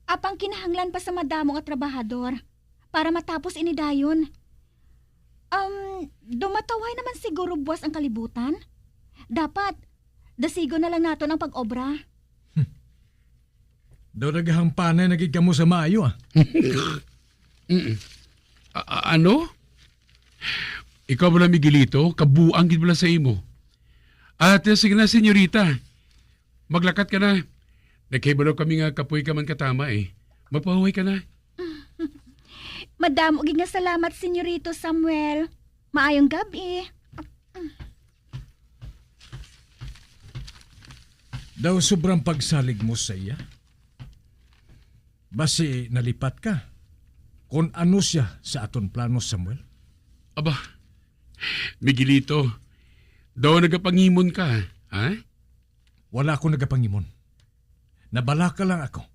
Apang kinahanglan pa sa madamo nga trabahador para matapos ini dayon. Um, dumataway naman siguro buwas ang kalibutan. Dapat, dasigon na lang naton ang pag-obra. Daw naghangpanay na gid kamo sa maayo, ah. Mm. A-, a-, ano? Ikaw bala, Miguelito, kabuang gid bala sa imo. Ate, sige na, senyorita. Maglakat ka na. Nakahibalo kami nga kapoy ka man katama, eh. Magpahuway ka na. Madamo gid nga salamat, Senyorito Samuel. Maayong gab-i. Daw sobrang pagsalig mo sa iya? Basi nalipat ka kon ano siya sa aton plano, Samuel? Aba, Miguelito, daw nagapangimon ka, ha? Wala ako nagapangimon. Nabalaka lang ako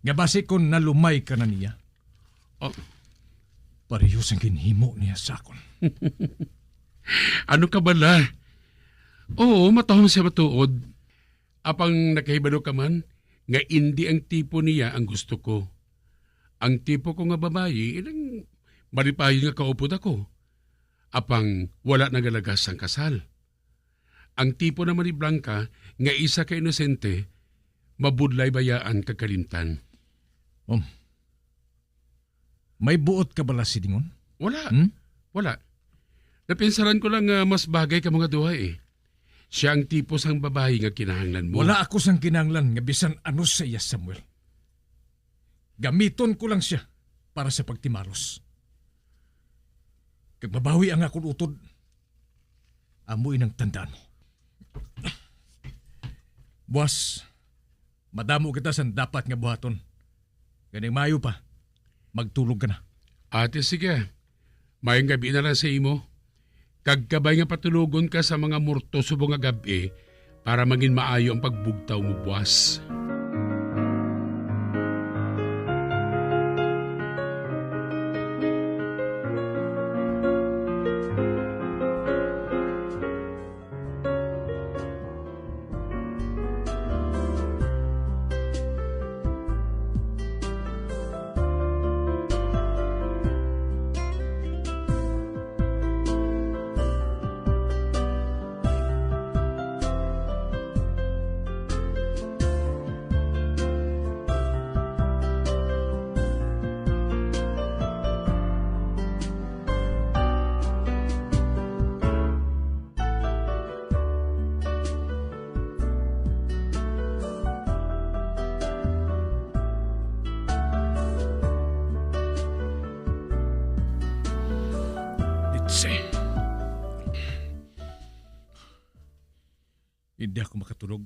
nga basi kon nalumay ka na niya, oh, pareho sang ginhimo niya sa akon. Ano ka bala? Oo, matahom siya matuod. Apang nakahibalo ka man nga indi ang tipo niya ang gusto ko. Ang tipo ko nga babayi, ilang malipayon nga kaupod ako. Apang wala nagalagas ang kasal. Ang tipo naman ni Blanca nga isa ka inosente, mabudlay bayaan kag kalimtan. Um, may buot ka bala silingon? Wala. Hmm? Wala. Napinsaran ko lang nga mas bagay ka mga duha, eh. Siya ang tipo sang babayi nga kinahanglan mo. Wala ako sang kinahanglan nga bisan ano sa iya, Samuel. Gamiton ko lang siya para sa pagtimalos. Kag mabawi ang akon utod, amo inang tandaan mo. Buwas, madamo kita sang dapat nga buhaton. Gani maayo pa, magtulog ka na. Ate, sige. Maayong gab-i na lang sa imo. Kag kabay nga patulogon ka sa mga morto subong nga gab-i para mangin maayo ang pagbugtaw mo buwas. Itse. Hindi ako makatulog.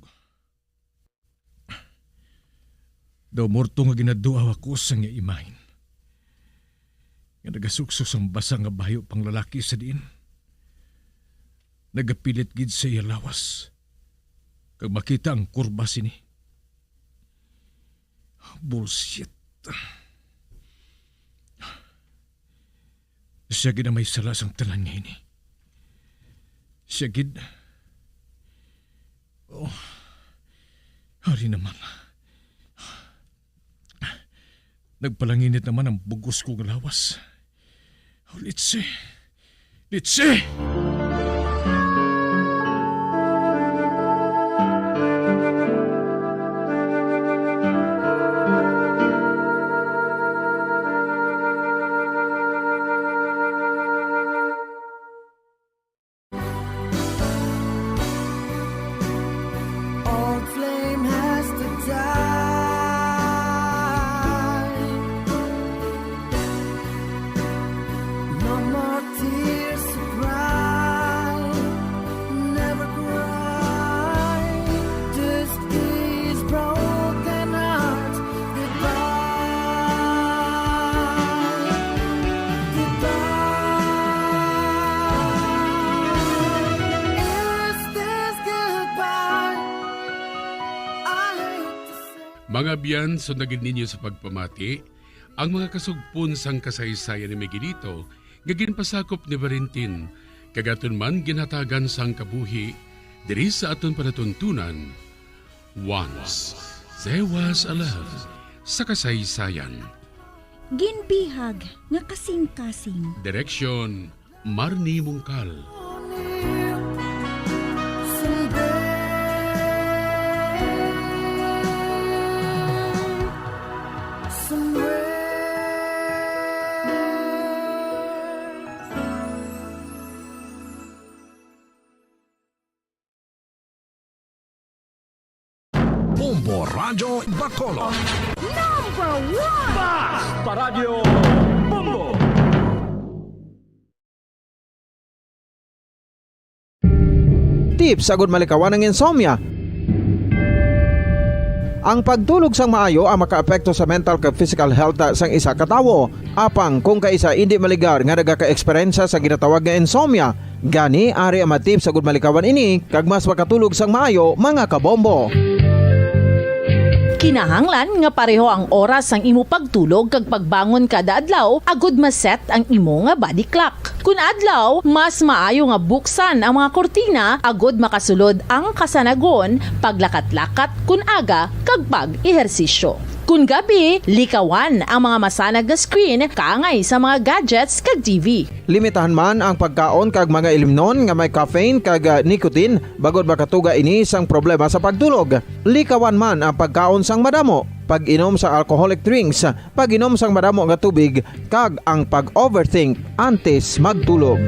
Daw morto nga ginaduaw ako sa nga imahin nga nagasukso sang basa nga bayo pang lalaki sa diin nagapilit gid sa iya lawas kag makita ang kurba sini. Bullshit. Siya gid ang may sala sang tanan nga ini. Siya gid. Oh, hari naman. Nagpalanginit naman ang bugos ko nga lawas. Oh, Litsi. Litsi! Mga abyan, sundagin ninyo sa pagpamati ang mga kasugpon sang kasaysayan ni Miguelito nga ginpasakop ni Valentin, kag aton man ginhatagan sang kabuhi diri sa aton palatuntunan. Once There Was a Love sa kasaysayan. Ginbihag nga kasing-kasing. Direksyon, Marnie Mungkal. Bombo Radyo Bacolod. Number one! Basta Radyo Bombo! Tips agud malikawan ang insomnia. Ang pagtulog sang maayo ang makaapekto sa mental kag physical health sang isa ka tawo. Apang kung kaisa indi maligar nga nagaka-eksperyensya sa ginatawag nga insomnia, gani ari ang mga tips agud malikawan ini kag mas makatulog sang maayo, mga kabombo. Kinahanglan nga pareho ang oras sang imo pagtulog kag pagbangon kada adlaw agud ma-set ang imo nga body clock. Kun adlaw, mas maayo nga buksan ang mga kurtina agud makasulod ang kasanagon, paglakat-lakat kun aga, kag pag-ehersisyo. Kun gabi, likawan ang mga masanag nga screen kaangay sa mga gadgets kag T V. Limitahan man ang pagkaon kag mga ilimnon nga may caffeine kag, ah, nicotine, bangod makatuga ini sang problema sa pagtulog. Likawan man ang pagkaon sang madamo, pag-inom sa alcoholic drinks, pag-inom sang madamo nga tubig, kag ang pag-overthink antes magtulog.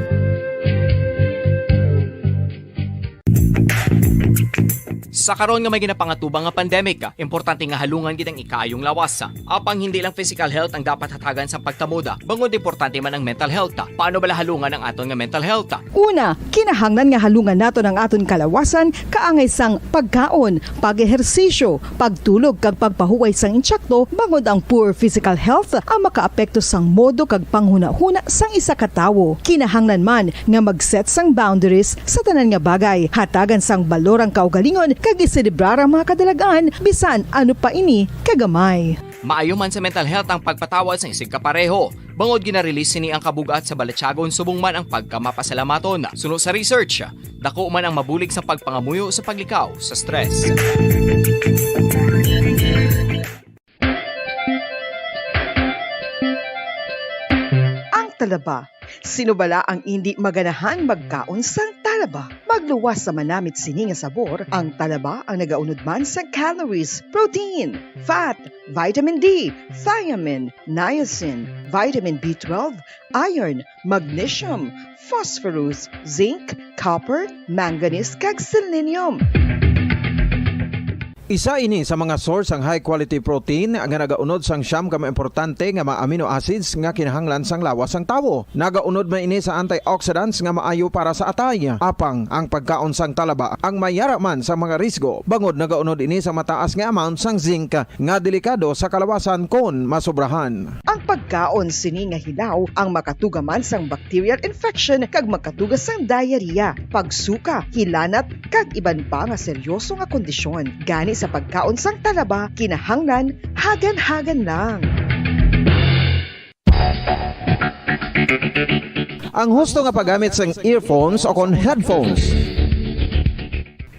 Sa karon nga may ginapangatubang nga pandemic, importante nga halungan gid ang ikaayong lawas. Apang hindi lang physical health ang dapat hatagan sang pagtamod, bangod importante man ang mental health. Paano bala halungan ang aton nga mental health? Una, kinahanglan nga halungan naton ang aton kalawasan kaangay sang pagkaon, pag-ehersisyo, pagtulog kag pagpahuway sang intsakto, bangod ang poor physical health ang makaapekto sang modo kag panghunahuna sang isa ka tawo. Kinahanglan man nga mag-set sang boundaries sa tanan nga bagay, hatagan sang balor ang kaugalingon kag iselebrar ang mga kadalag-an, bisan ano pa ini kagamay. Maayo man sa mental health ang pagpatawad sang isigkapareho, bangod gina-release sini ang kabug-at sa balatyagon subong man ang pagkamapasalamaton. Suno sa research, dako man ang mabulig sa pagpangamuyo sa paglikaw sa stress. Ang talaba. Sino bala ang indi maganahan magkaon sang talaba? Magluwas sa manamit sini nga sabor, ang talaba ang nagaunod man sang calories, protein, fat, vitamin D, thiamine, niacin, vitamin B twelve, iron, magnesium, phosphorus, zinc, copper, manganese, kag selenium. Isa ini sa mga source sang high quality protein nga nagaunod sang siyam ka mga importante nga mga amino acids nga kinahanglan sang lawas sang tawo. Nagaunod man ini sa antioxidants nga maayo para sa atay. Apang ang pagkaon sang talaba ang mayara man sa mga risgo, bangod nagaunod ini sa mataas nga amount sang zinc nga delikado sa kalawasan kon masobrahan. Ang pagkaon sini nga hilaw ang makatuga man sang bacterial infection kag makatuga sang diarrhea, pagsuka, hilanat, kag iban pa nga seryoso nga kondisyon. Gani sa pagkaon sang talaba, kinahanglan hagan-hagan lang. Ang husto nga paggamit sang earphones o kon headphones.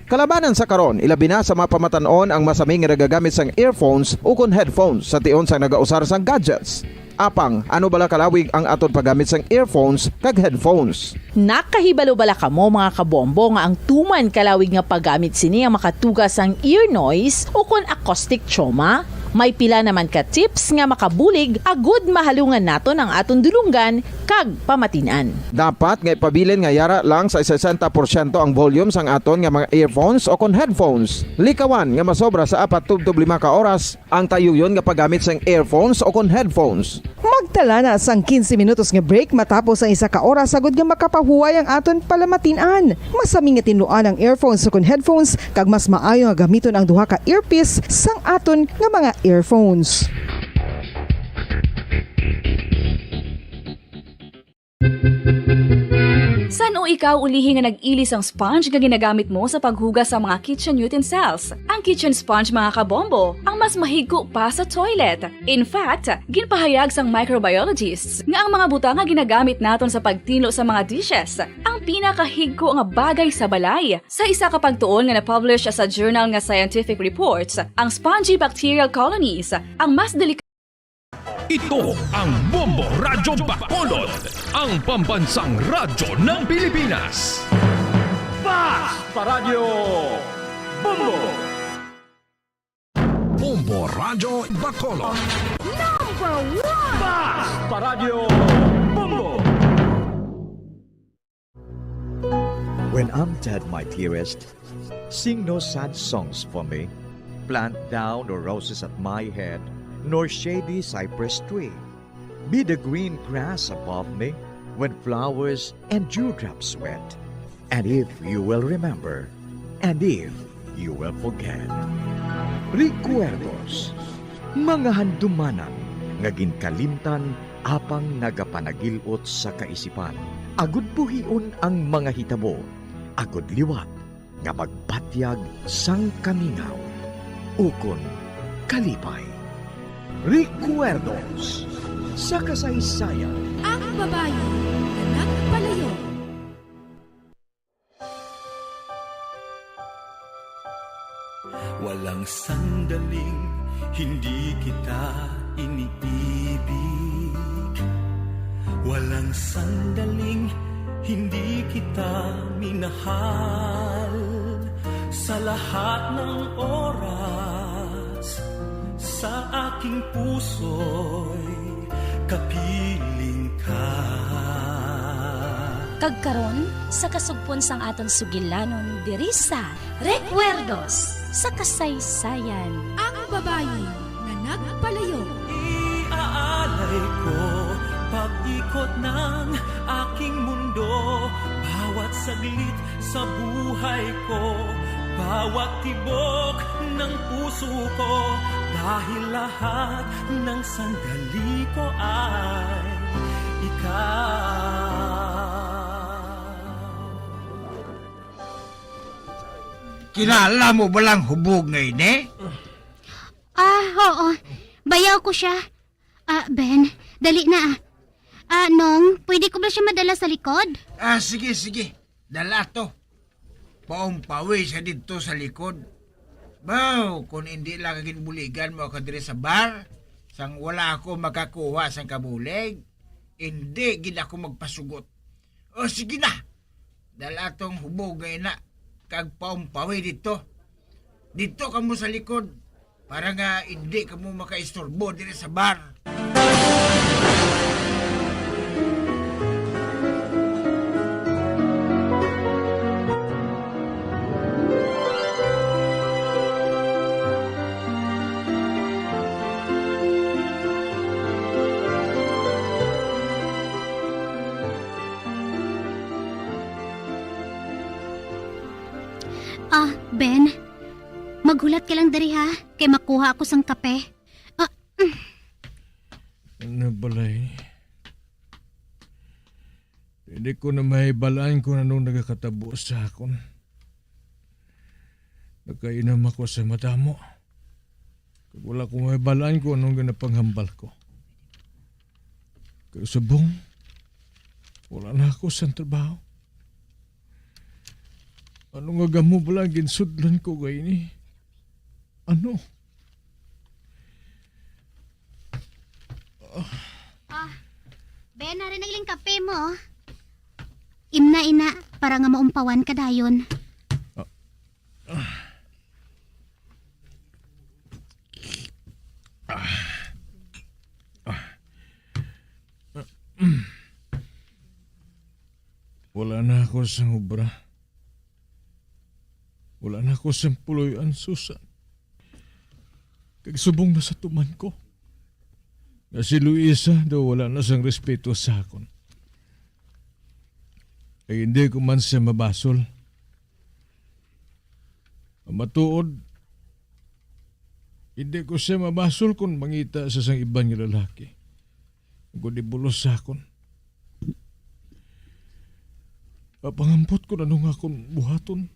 Kalabanan sa karon, ilabi na sa mga pamatan-on ang masami nga nagagamit sang earphones ukon headphones sa tion sang nagausar sang gadgets. Apang, ano bala kalawig ang aton paggamit sang earphones kag headphones? Nakahibalo bala kamo, mga kabombo, nga ang tuman kalawig nga paggamit sini ang makatuga sang ear noise ukon acoustic trauma? May pila naman ka tips nga makabulig agud mahalungan naton ang aton dulonggan kag pamatin-an. Dapat nga ipabilin nga yara lang sa sesenta porsyento ang volume sang aton nga mga earphones o kon headphones. Likawan nga masobra sa apat tubtob lima ka oras ang tayuyon nga paggamit sang earphones o kon headphones. Magtala na sang quince minutos nga break matapos ang isa ka oras agud nga makapahuway ang aton palamatin-an. Masami nga tinluan ang earphones o kon headphones, kag mas maayo nga gamiton ang duha ka earpiece sang aton nga mga earphones. San-o Ikaw ulihi nga nag-ili sang sponge nga ginagamit mo sa paghugas sa mga kitchen utensils. Ang kitchen sponge, mga kabombo, ang mas mahigko pa sa toilet. In fact, ginpahayag sang microbiologists nga ang mga butang nga ginagamit naton sa pagtinlo sa mga dishes ang pinakahigko nga bagay sa balay. Sa isa ka pagtuon nga na-publish sa journal nga Scientific Reports, ang spongy bacterial colonies ang mas delikado. Ito ang Bombo Radyo Bacolod, ang pambansang radyo ng Pilipinas. Fast Paradyo Bombo! Bombo Radyo Bacolod. Number one! Fast Paradyo Bombo! When I'm dead, my dearest, sing no sad songs for me. Plant thou no roses at my head, nor shady cypress tree. Be the green grass above me when flowers and dewdrops wet. And if you will remember, and if you will forget. Recuerdos, mga handumanan nga ginkalimtan apang nagapanagil-ot sa kaisipan, agud buhion ang mga hitabo, agud liwat nga magbatyag sang kamingaw ukon kalipay. Recuerdos sa kasaysayan. Ang babayi nga nagpalayo. Walang sandaling hindi kita iniibig. Walang sandaling hindi kita minahal. Sa lahat ng oras, sa aking puso'y kapiling ka. Kag karon, sa kasugpon sang aton sugilanon diri sa Recuerdos sa Kasaysayan. Ang babayi nga nagpalayo. Iaalay ko pag-ikot ng aking mundo, bawat saglit sa buhay ko, bawat tibok ng puso ko, dahil lahat ng sandali ko ay ikaw. Kilala mo ba lang hubog nga ini? Ah, oo. Bayaw ko siya. Ah, Ben, dali na, ah. Ah, Nong, pwede ko ba siya madala sa likod? Ah, sige, sige. Dala to. Paumpawi siya didto sa likod. Baw, kung hindi lang ginbuligan mo ako diri sa bar, sang wala ako makakuha sang kabulig, hindi gid ako magpasugot. O, sige na. Dala tong hubog nga ina, kag paumpawi didto. Didto kamo sa likod, para nga indi kamo makaistorbo diri sa bar. Ah, Ben, maghulat ka lang diri, ha, kay makuha ako sang kape. Ah, mm. Ano balay? Hindi ko na mahibalaan kung anong nagakatabo sa akon. Nakainom ako sa madamo. Kag wala ko mahibalaan kung anong ginapanghambal ko. Kag subong, wala na ako sa trabaho. Ano nga gamo bala ang ginsudlan ko kay ini? Ano? Ah, Ben, hari na iling kape mo. Imna, ina, para nga maumpawan ka dayon. Ah, ah. Ah. Ah. Wala na ako sang obra. Wala na ako sang puloy-an, Susan. Kag subong na sa tuman ko nga si Luisa daw wala na sang respeto sa akon. Kag hindi ko man siya mabasol. Ang matuod, hindi ko siya mabasol kung mangita sa sang iban nga lalaki. Kung di bulos sa akon. Mapangambot ko na nung akon buhaton.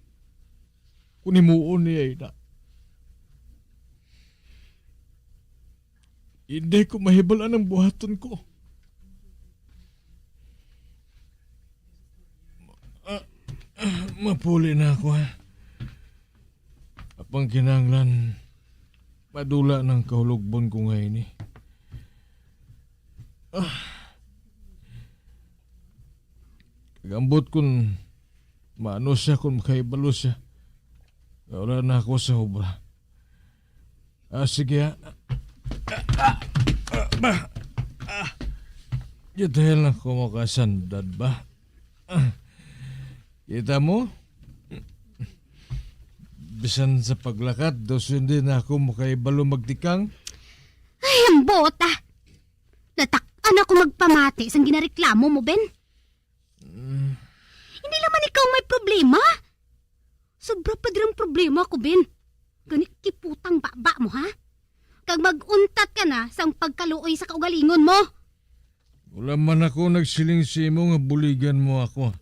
Kung himuon niya ina. Hindi ko mahibal-an ang buhaton ko. Ah, ah, mapuli na ako, ha. Apang kinahanglan, madula nang kahulogbon ko nga ini. Ah. Kag ambot kun maano siya, kun makahibalo siya nga wala na ako sa obra. Ah, sige, ah. Ah, ah, ah, ba? Ah. Di dahil na ko makasandad ba? Ah. Kita mo? Bisan sa paglakat, dos hindi na ako makahibalo magtikang. Ay, ambot, ah. Natak-an ako magpamati sang ginareklamo mo, Ben. Mm. Hindi naman ikaw may problema. Sobra pa dirang problema ko, Ben. Gani kiputang baba mo, ha? Kag mag-untat ka na sang pagkaluoy sa kaugalingon mo. Wala man ako nagsiling sa imo nga buligan mo ako.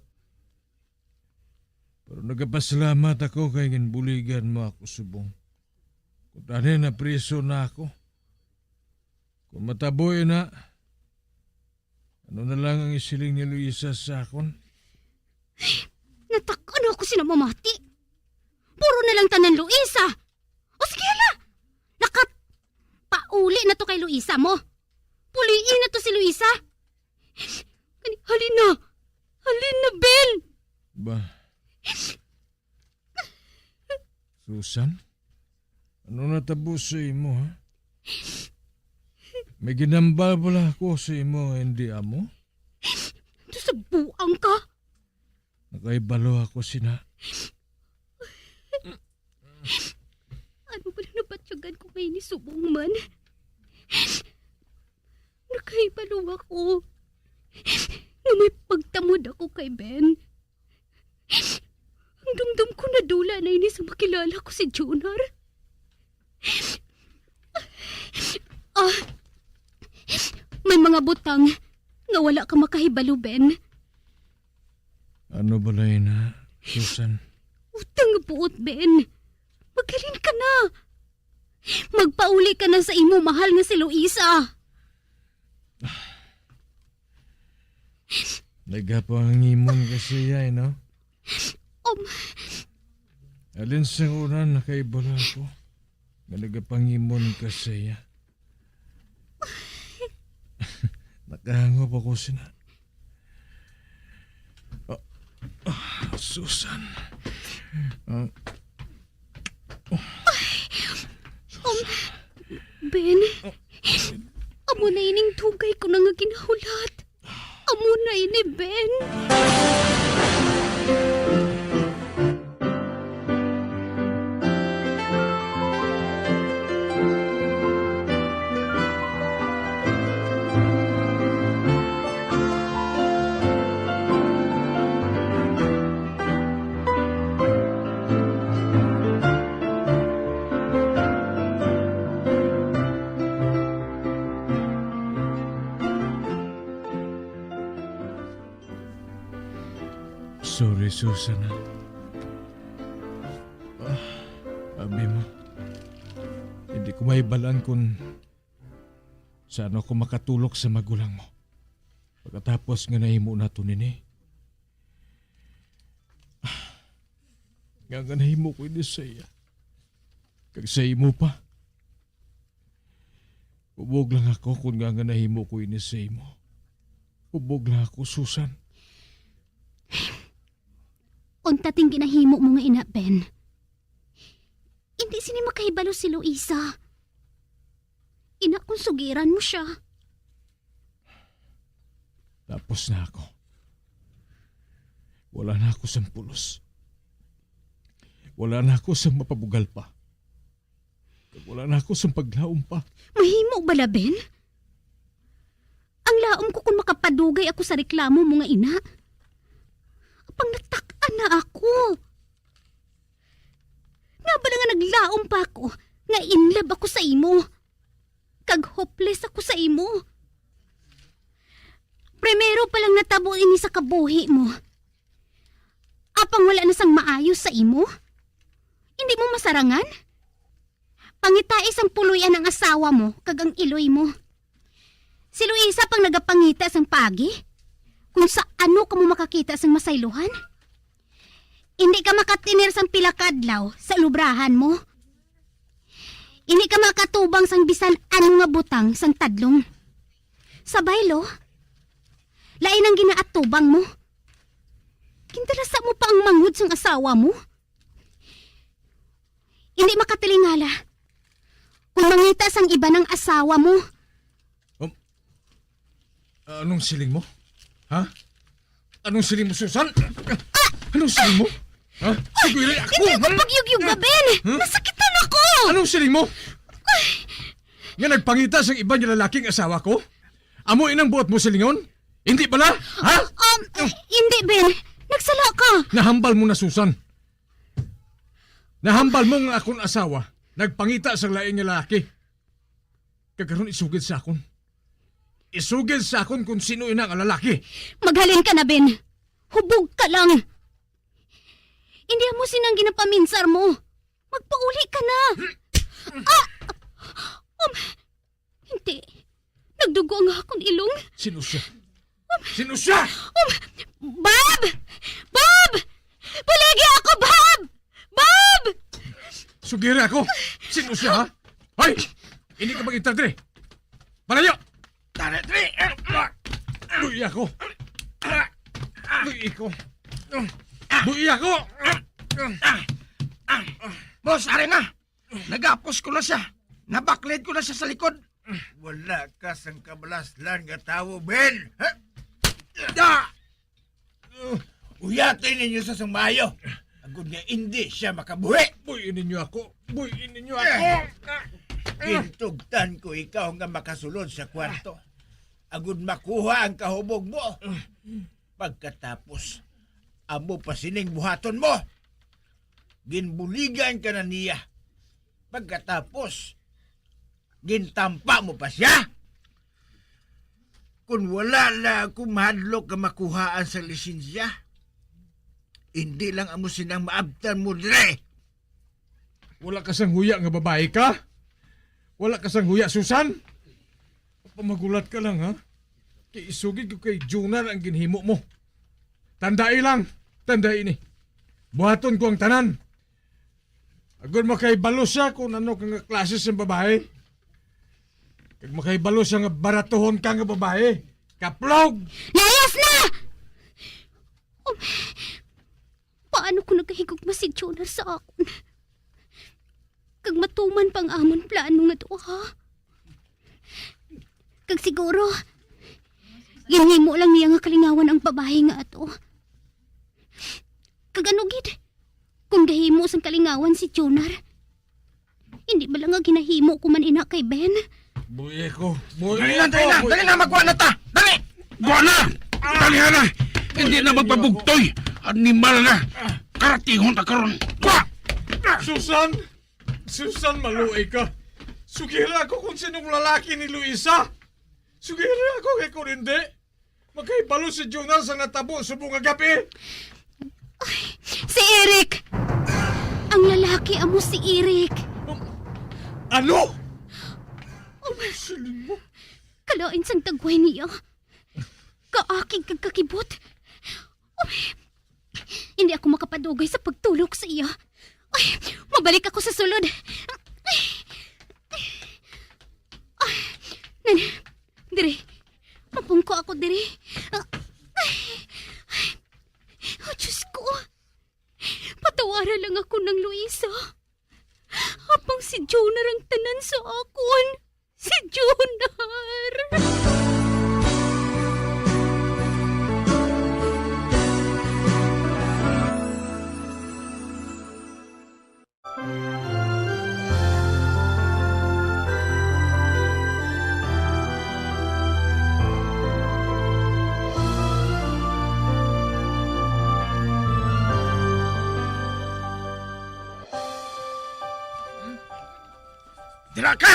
Pero nagapasalamat ako kay ginbuligan mo ako subong. Kuntani napriso na ako. Kung matabo na, ano na lang ang isiling ni Luisa sa akon? Natak-an ako sina mamati. Puro na lang tanan Luisa. O sige, hala. Lakat. Pauli na to kay Luisa mo. Puliin na to si Luisa. Kani, halin na. Halin na, Ben. Ba? Susan? Ano natabo sa imo, ha? May ginambal bala ako sa imo nga hindi amo? Ito sa buang ka. Nakahibalo ako sina. Ano ba lang nabatyagan ko ngayon ni subong man? Nakahibalo ako nga may pagtamod ako kay Ben. Ang dumdum ko nadula na ini sa makilala ko si Junar. Ah, may mga butang nga wala ka makahibalo, Ben. Ano bala na, Susan? Utang nga buot, Ben. Maghalin ka na. Magpauli ka na sa imo mahal nga si Luisa. Nagapangimon ka siya, eh, no? Um. Alin sa una nakaibala ko nga nagapangimon ka siya? Nakahangop ako sina. Ah, ah, Susan. Ah. Um, Ben, amo na ining dugay ko na nga ginahulat. Amo na ini, Ben. Sorry, Susan, ah. Ah, abi mo, hindi ko mahibalaan kung saan ako makatulok sa magulang mo pagkatapos nga nahimo nato nini. Ah, nga nga nahimo ko ini sa iya. Kag sa imo pa. Hubog lang ako kung nga nga nahimo ko ini sa imo. Hubog lang ako, Susan. Unta ting ginahimo mo nga ina, Ben. Hindi sini makahibalo si Luisa. Ina kung sugiran mo siya. Tapos na ako. Wala na ako sang pulos. Wala na ako sang mapabugal pa. Kag wala na ako sang paglaom pa. Mahimo bala, Ben? Ang laom ko kung makapadugay ako sa reklamo mo nga ina. Apang natak-an na ako. Nga bala nga naglaom pa ako nga in love ako sa imo? Kag hopeless ako sa imo. Primero pa lang natabo ini sa kabuhi mo. Apang wala na sang maayo sa imo? Hindi mo masarangan? Pangitai sang puloy-an ang asawa mo kag ang iloy mo. Si Luisa pang nagapangita sang paagi kung sa ano kamo makakita sang masaylohan. Hindi ka makatinir sang pila ka adlaw sa lubrahan mo. Hindi ka makatubang sang bisan ano nga butang sang tadlong. Sa baylo, lain ang ginaatubang mo. Gintalasa mo pa ang manghod sang asawa mo. Hindi makatilingala kung mangita sang iban ang asawa mo. Um, anong siling mo? Ha? Anong siling mo, Susan? Anong siling mo? Ha? Sige, ako, Hindi ko ha? pagyugyoga, Ben! Huh? Nasakitan ako! Anong siling mo? Nga nagpangita sang iban nga lalaking asawa ko? Amo inang buot mo silingon? Hindi bala? Ha? Um, hindi, Ben. Nagsala ka. Nahambal mo na, Susan. Nahambal mo nga akon asawa nagpangita sang lain nga lalaki. Kag karon isugid sa akon. Isugid sa akon kung sino ina nga lalaki. Maghalin ka na, Ben. Hubog ka lang. Hindi mo sinang ginapaminsar mo. Magpauli ka na. Ah! Um, hindi. Nagdugo ang akon ilong. Sino siya? Sino siya? Um, Bob! Bob! Buligi ako, Bob! Bob! Sugira ako. Sino siya, ha? Hoy! Hindi ka mag-enter diri. Palayo! Tara, diri! Buhi ako. Buhi ko. Buhi ako. Boss, ari na. Nagapos ko na siya. Nabaklid ko na siya sa likod. Wala ka sang kabalaslan nga tawo, Ben. Ha? Da! Uyati ninyo sa sang maayo. Agud nga indi siya makabuhi. Buhi ninyo ako. Buhi ninyo ako. Gintugtan ko ikaw nga makasulod sa kwarto. Agud makuha ang kahubog mo. Pagkatapos, amo pa sining buhaton mo. Ginbuligan ka na niya. Pagkatapos, gintampa mo pa siya. Kung wala lang ako mahadlok nga makuhaan sa lisensya, hindi lang amo sinang maabtan mo dire. Wala ka sang huya nga babayi ka? Wala ka sang huya, Susan? Pamagulat ka lang, ha? Kay isugid ko kay Junar ang ginhimo mo. Tandai lang, tandai ini. Buhaton ko ang tanan. Agod makahibalo siya kung ano ka nga klase sang babae. Kag makahibalo siya nga baratuhon ka nga babae. Kaplog! Layas na! Um, paano kung nagahigugma si Jonar sa akon? Kag matuman pa ang amon plano nga duha. Kag siguro, ginhimo lang niya nga kalingawan ang babayi nga ato. Kag ano gid, kung gahimo sang kalingawan si Jonar, hindi bala nga ginahimo ko man ina kay Ben? Buhi ko. Buhi Dali na, ko, dali na, buhi dali na, ko. Magkuha na ta! Dali! Kuha na! Dali na! Hindi na magpabugtoy! Animal na! Karatingon ta karon! Kuha! Susan! Susan, maluoy ka! Sugira ako kung sinong lalaki ni Luisa! Sugira ako kay kung hindi, makahibalo si Jonas sa natabo subong nga gabi! Si Eric! Ang lalaki amo si Eric! Ano? Siling mo? Kalain sang dagway niya. Kaakig kag kakibot. Uy, hindi ako makapadugay sa pagtulok sa iya. Uy, mabalik ako sa sulod. Ay, nan, diri. Mapungko ako diri. Ay, ay. Oh, Diyos ko. Patawara lang ako, Nang Luisa. Apang si Jonar ang tanan sa akon. Si Jonar! Dira ka!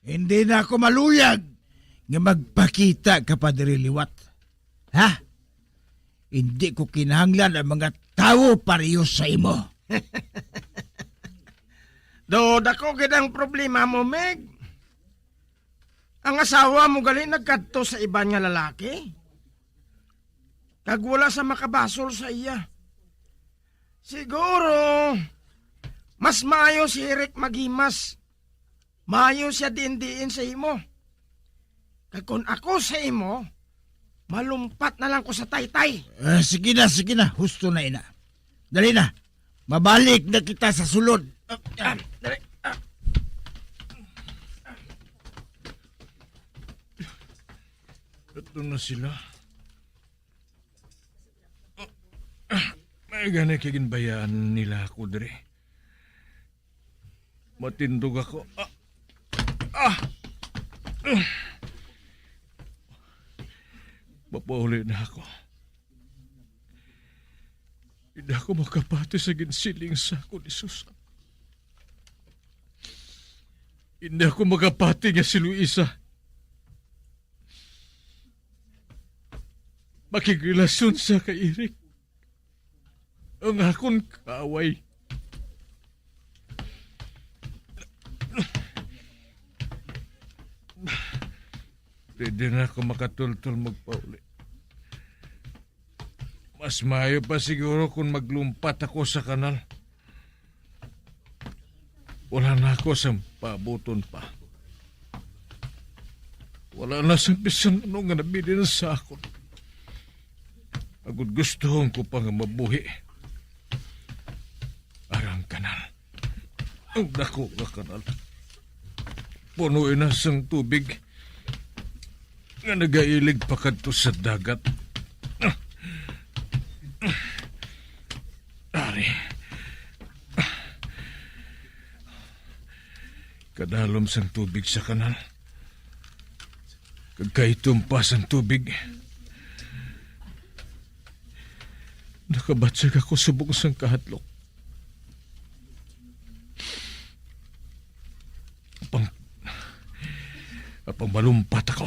Hindi na ako maluyag nga magpakita ka pa diri liwat. Ha? Hindi ko kinahanglan ang mga tawo pareho sa imo. Do, dako gid ang problema mo, Meg. Ang asawa mo gali nagkadto sa iban nga lalaki. Kag wala sa makabasol sa iya. Siguro, mas maayo si Eric maghimas. Maayo siya diin-diin sa imo. Kag kon ako sa imo, malumpat na lang ko sa taytay. Ah, sige na, sige na. Husto na ina. Dali na. Mabalik na kita sa sulod. Ah, ah, dali. Ah. Ito na sila. Ah, may gani kay ginbayaan nila ako diri. Matindog ako. Ah. Ah. Mapauli na ako. Hindi ako makapati sa ginsiling sa ako ni Susan. Hindi ako makapati nga si Luisa makigrelasyon sa kay Eric. Ang akon kaaway. Pwede na ako makatultol magpauli. Mas maayo pa siguro kung maglumpat ako sa kanal. Wala na ako sang paabuton pa. Wala na sang bisan ano nga nabilin sa akon. Agud gustuhon ko pa nga mabuhi. Arang kanal. Ang dako nga kanal. Puno na sang tubig nga nagailig pakadto sa dagat. Ari. Kadalom sang tubig sa kanal. Kag kaitom pa sang tubig. Nakabatyag ako subong sang kahadlok. Apang, apang malumpat ako.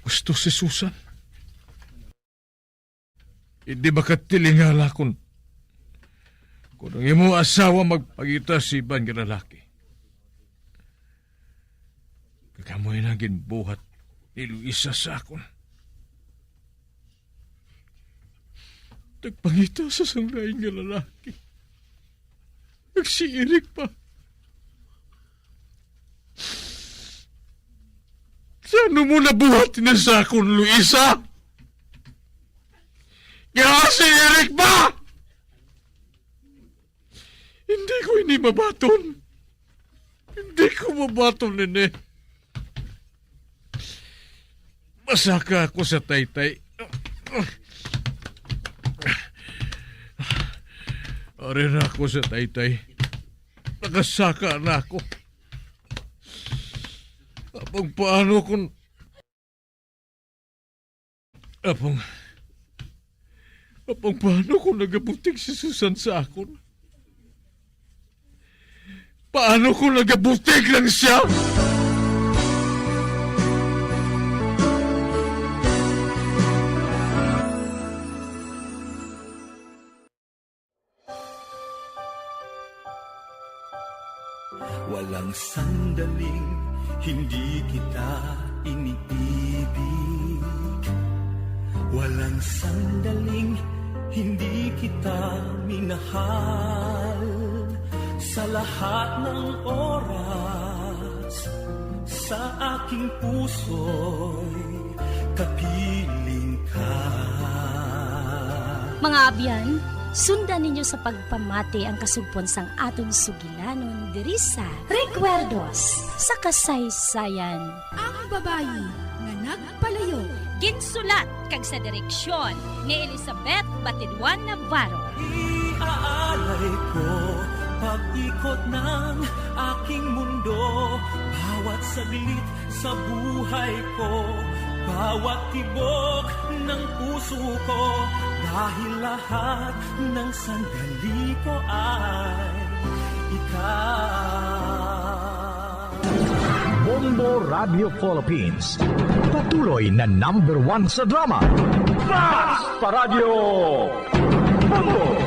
Gusto si Susan. Hindi makatilingala kun, kun ang imo asawa magpangita sa iban nga lalaki. Kag amo na ginbuhat ni Luisa sa akon. Nagpangita sa sang lain nga lalaki. Nagsiirig pa. Sa ano mo nabuhat ini sa akon, Luisa? Nga si Eric ba? Hindi ko ini mabaton. Hindi ko mabaton ini. Masaka ako sa taytay. Ari na ako sa taytay. Nakasaka na ako. Apang paano kung, apang, apang paano kung nagabutig si Susan sa akon? Paano kung nagabutig lang siya? Walang sandaling hindi kita iniibig. Walang sandaling hindi kita minahal. Sa lahat ng oras, sa aking puso'y kapiling ka. Mga abyan, sundan ninyo sa pagpamati ang kasugpon sang aton sugilanon diri sa Recuerdos sa Kasaysayan. Ang babayi nga nagpalayo. Ginsulat kag sa direksyon ni Elizabeth Batidwan Navarro. Iaalay ko pag-ikot ng aking mundo, bawat saglit sa buhay ko, bawat tibok ng puso ko, dahil lahat ng sandali ko ay ikaw. Bombo Radio Philippines, patuloy na number one sa drama. Basta Radyo Bombo!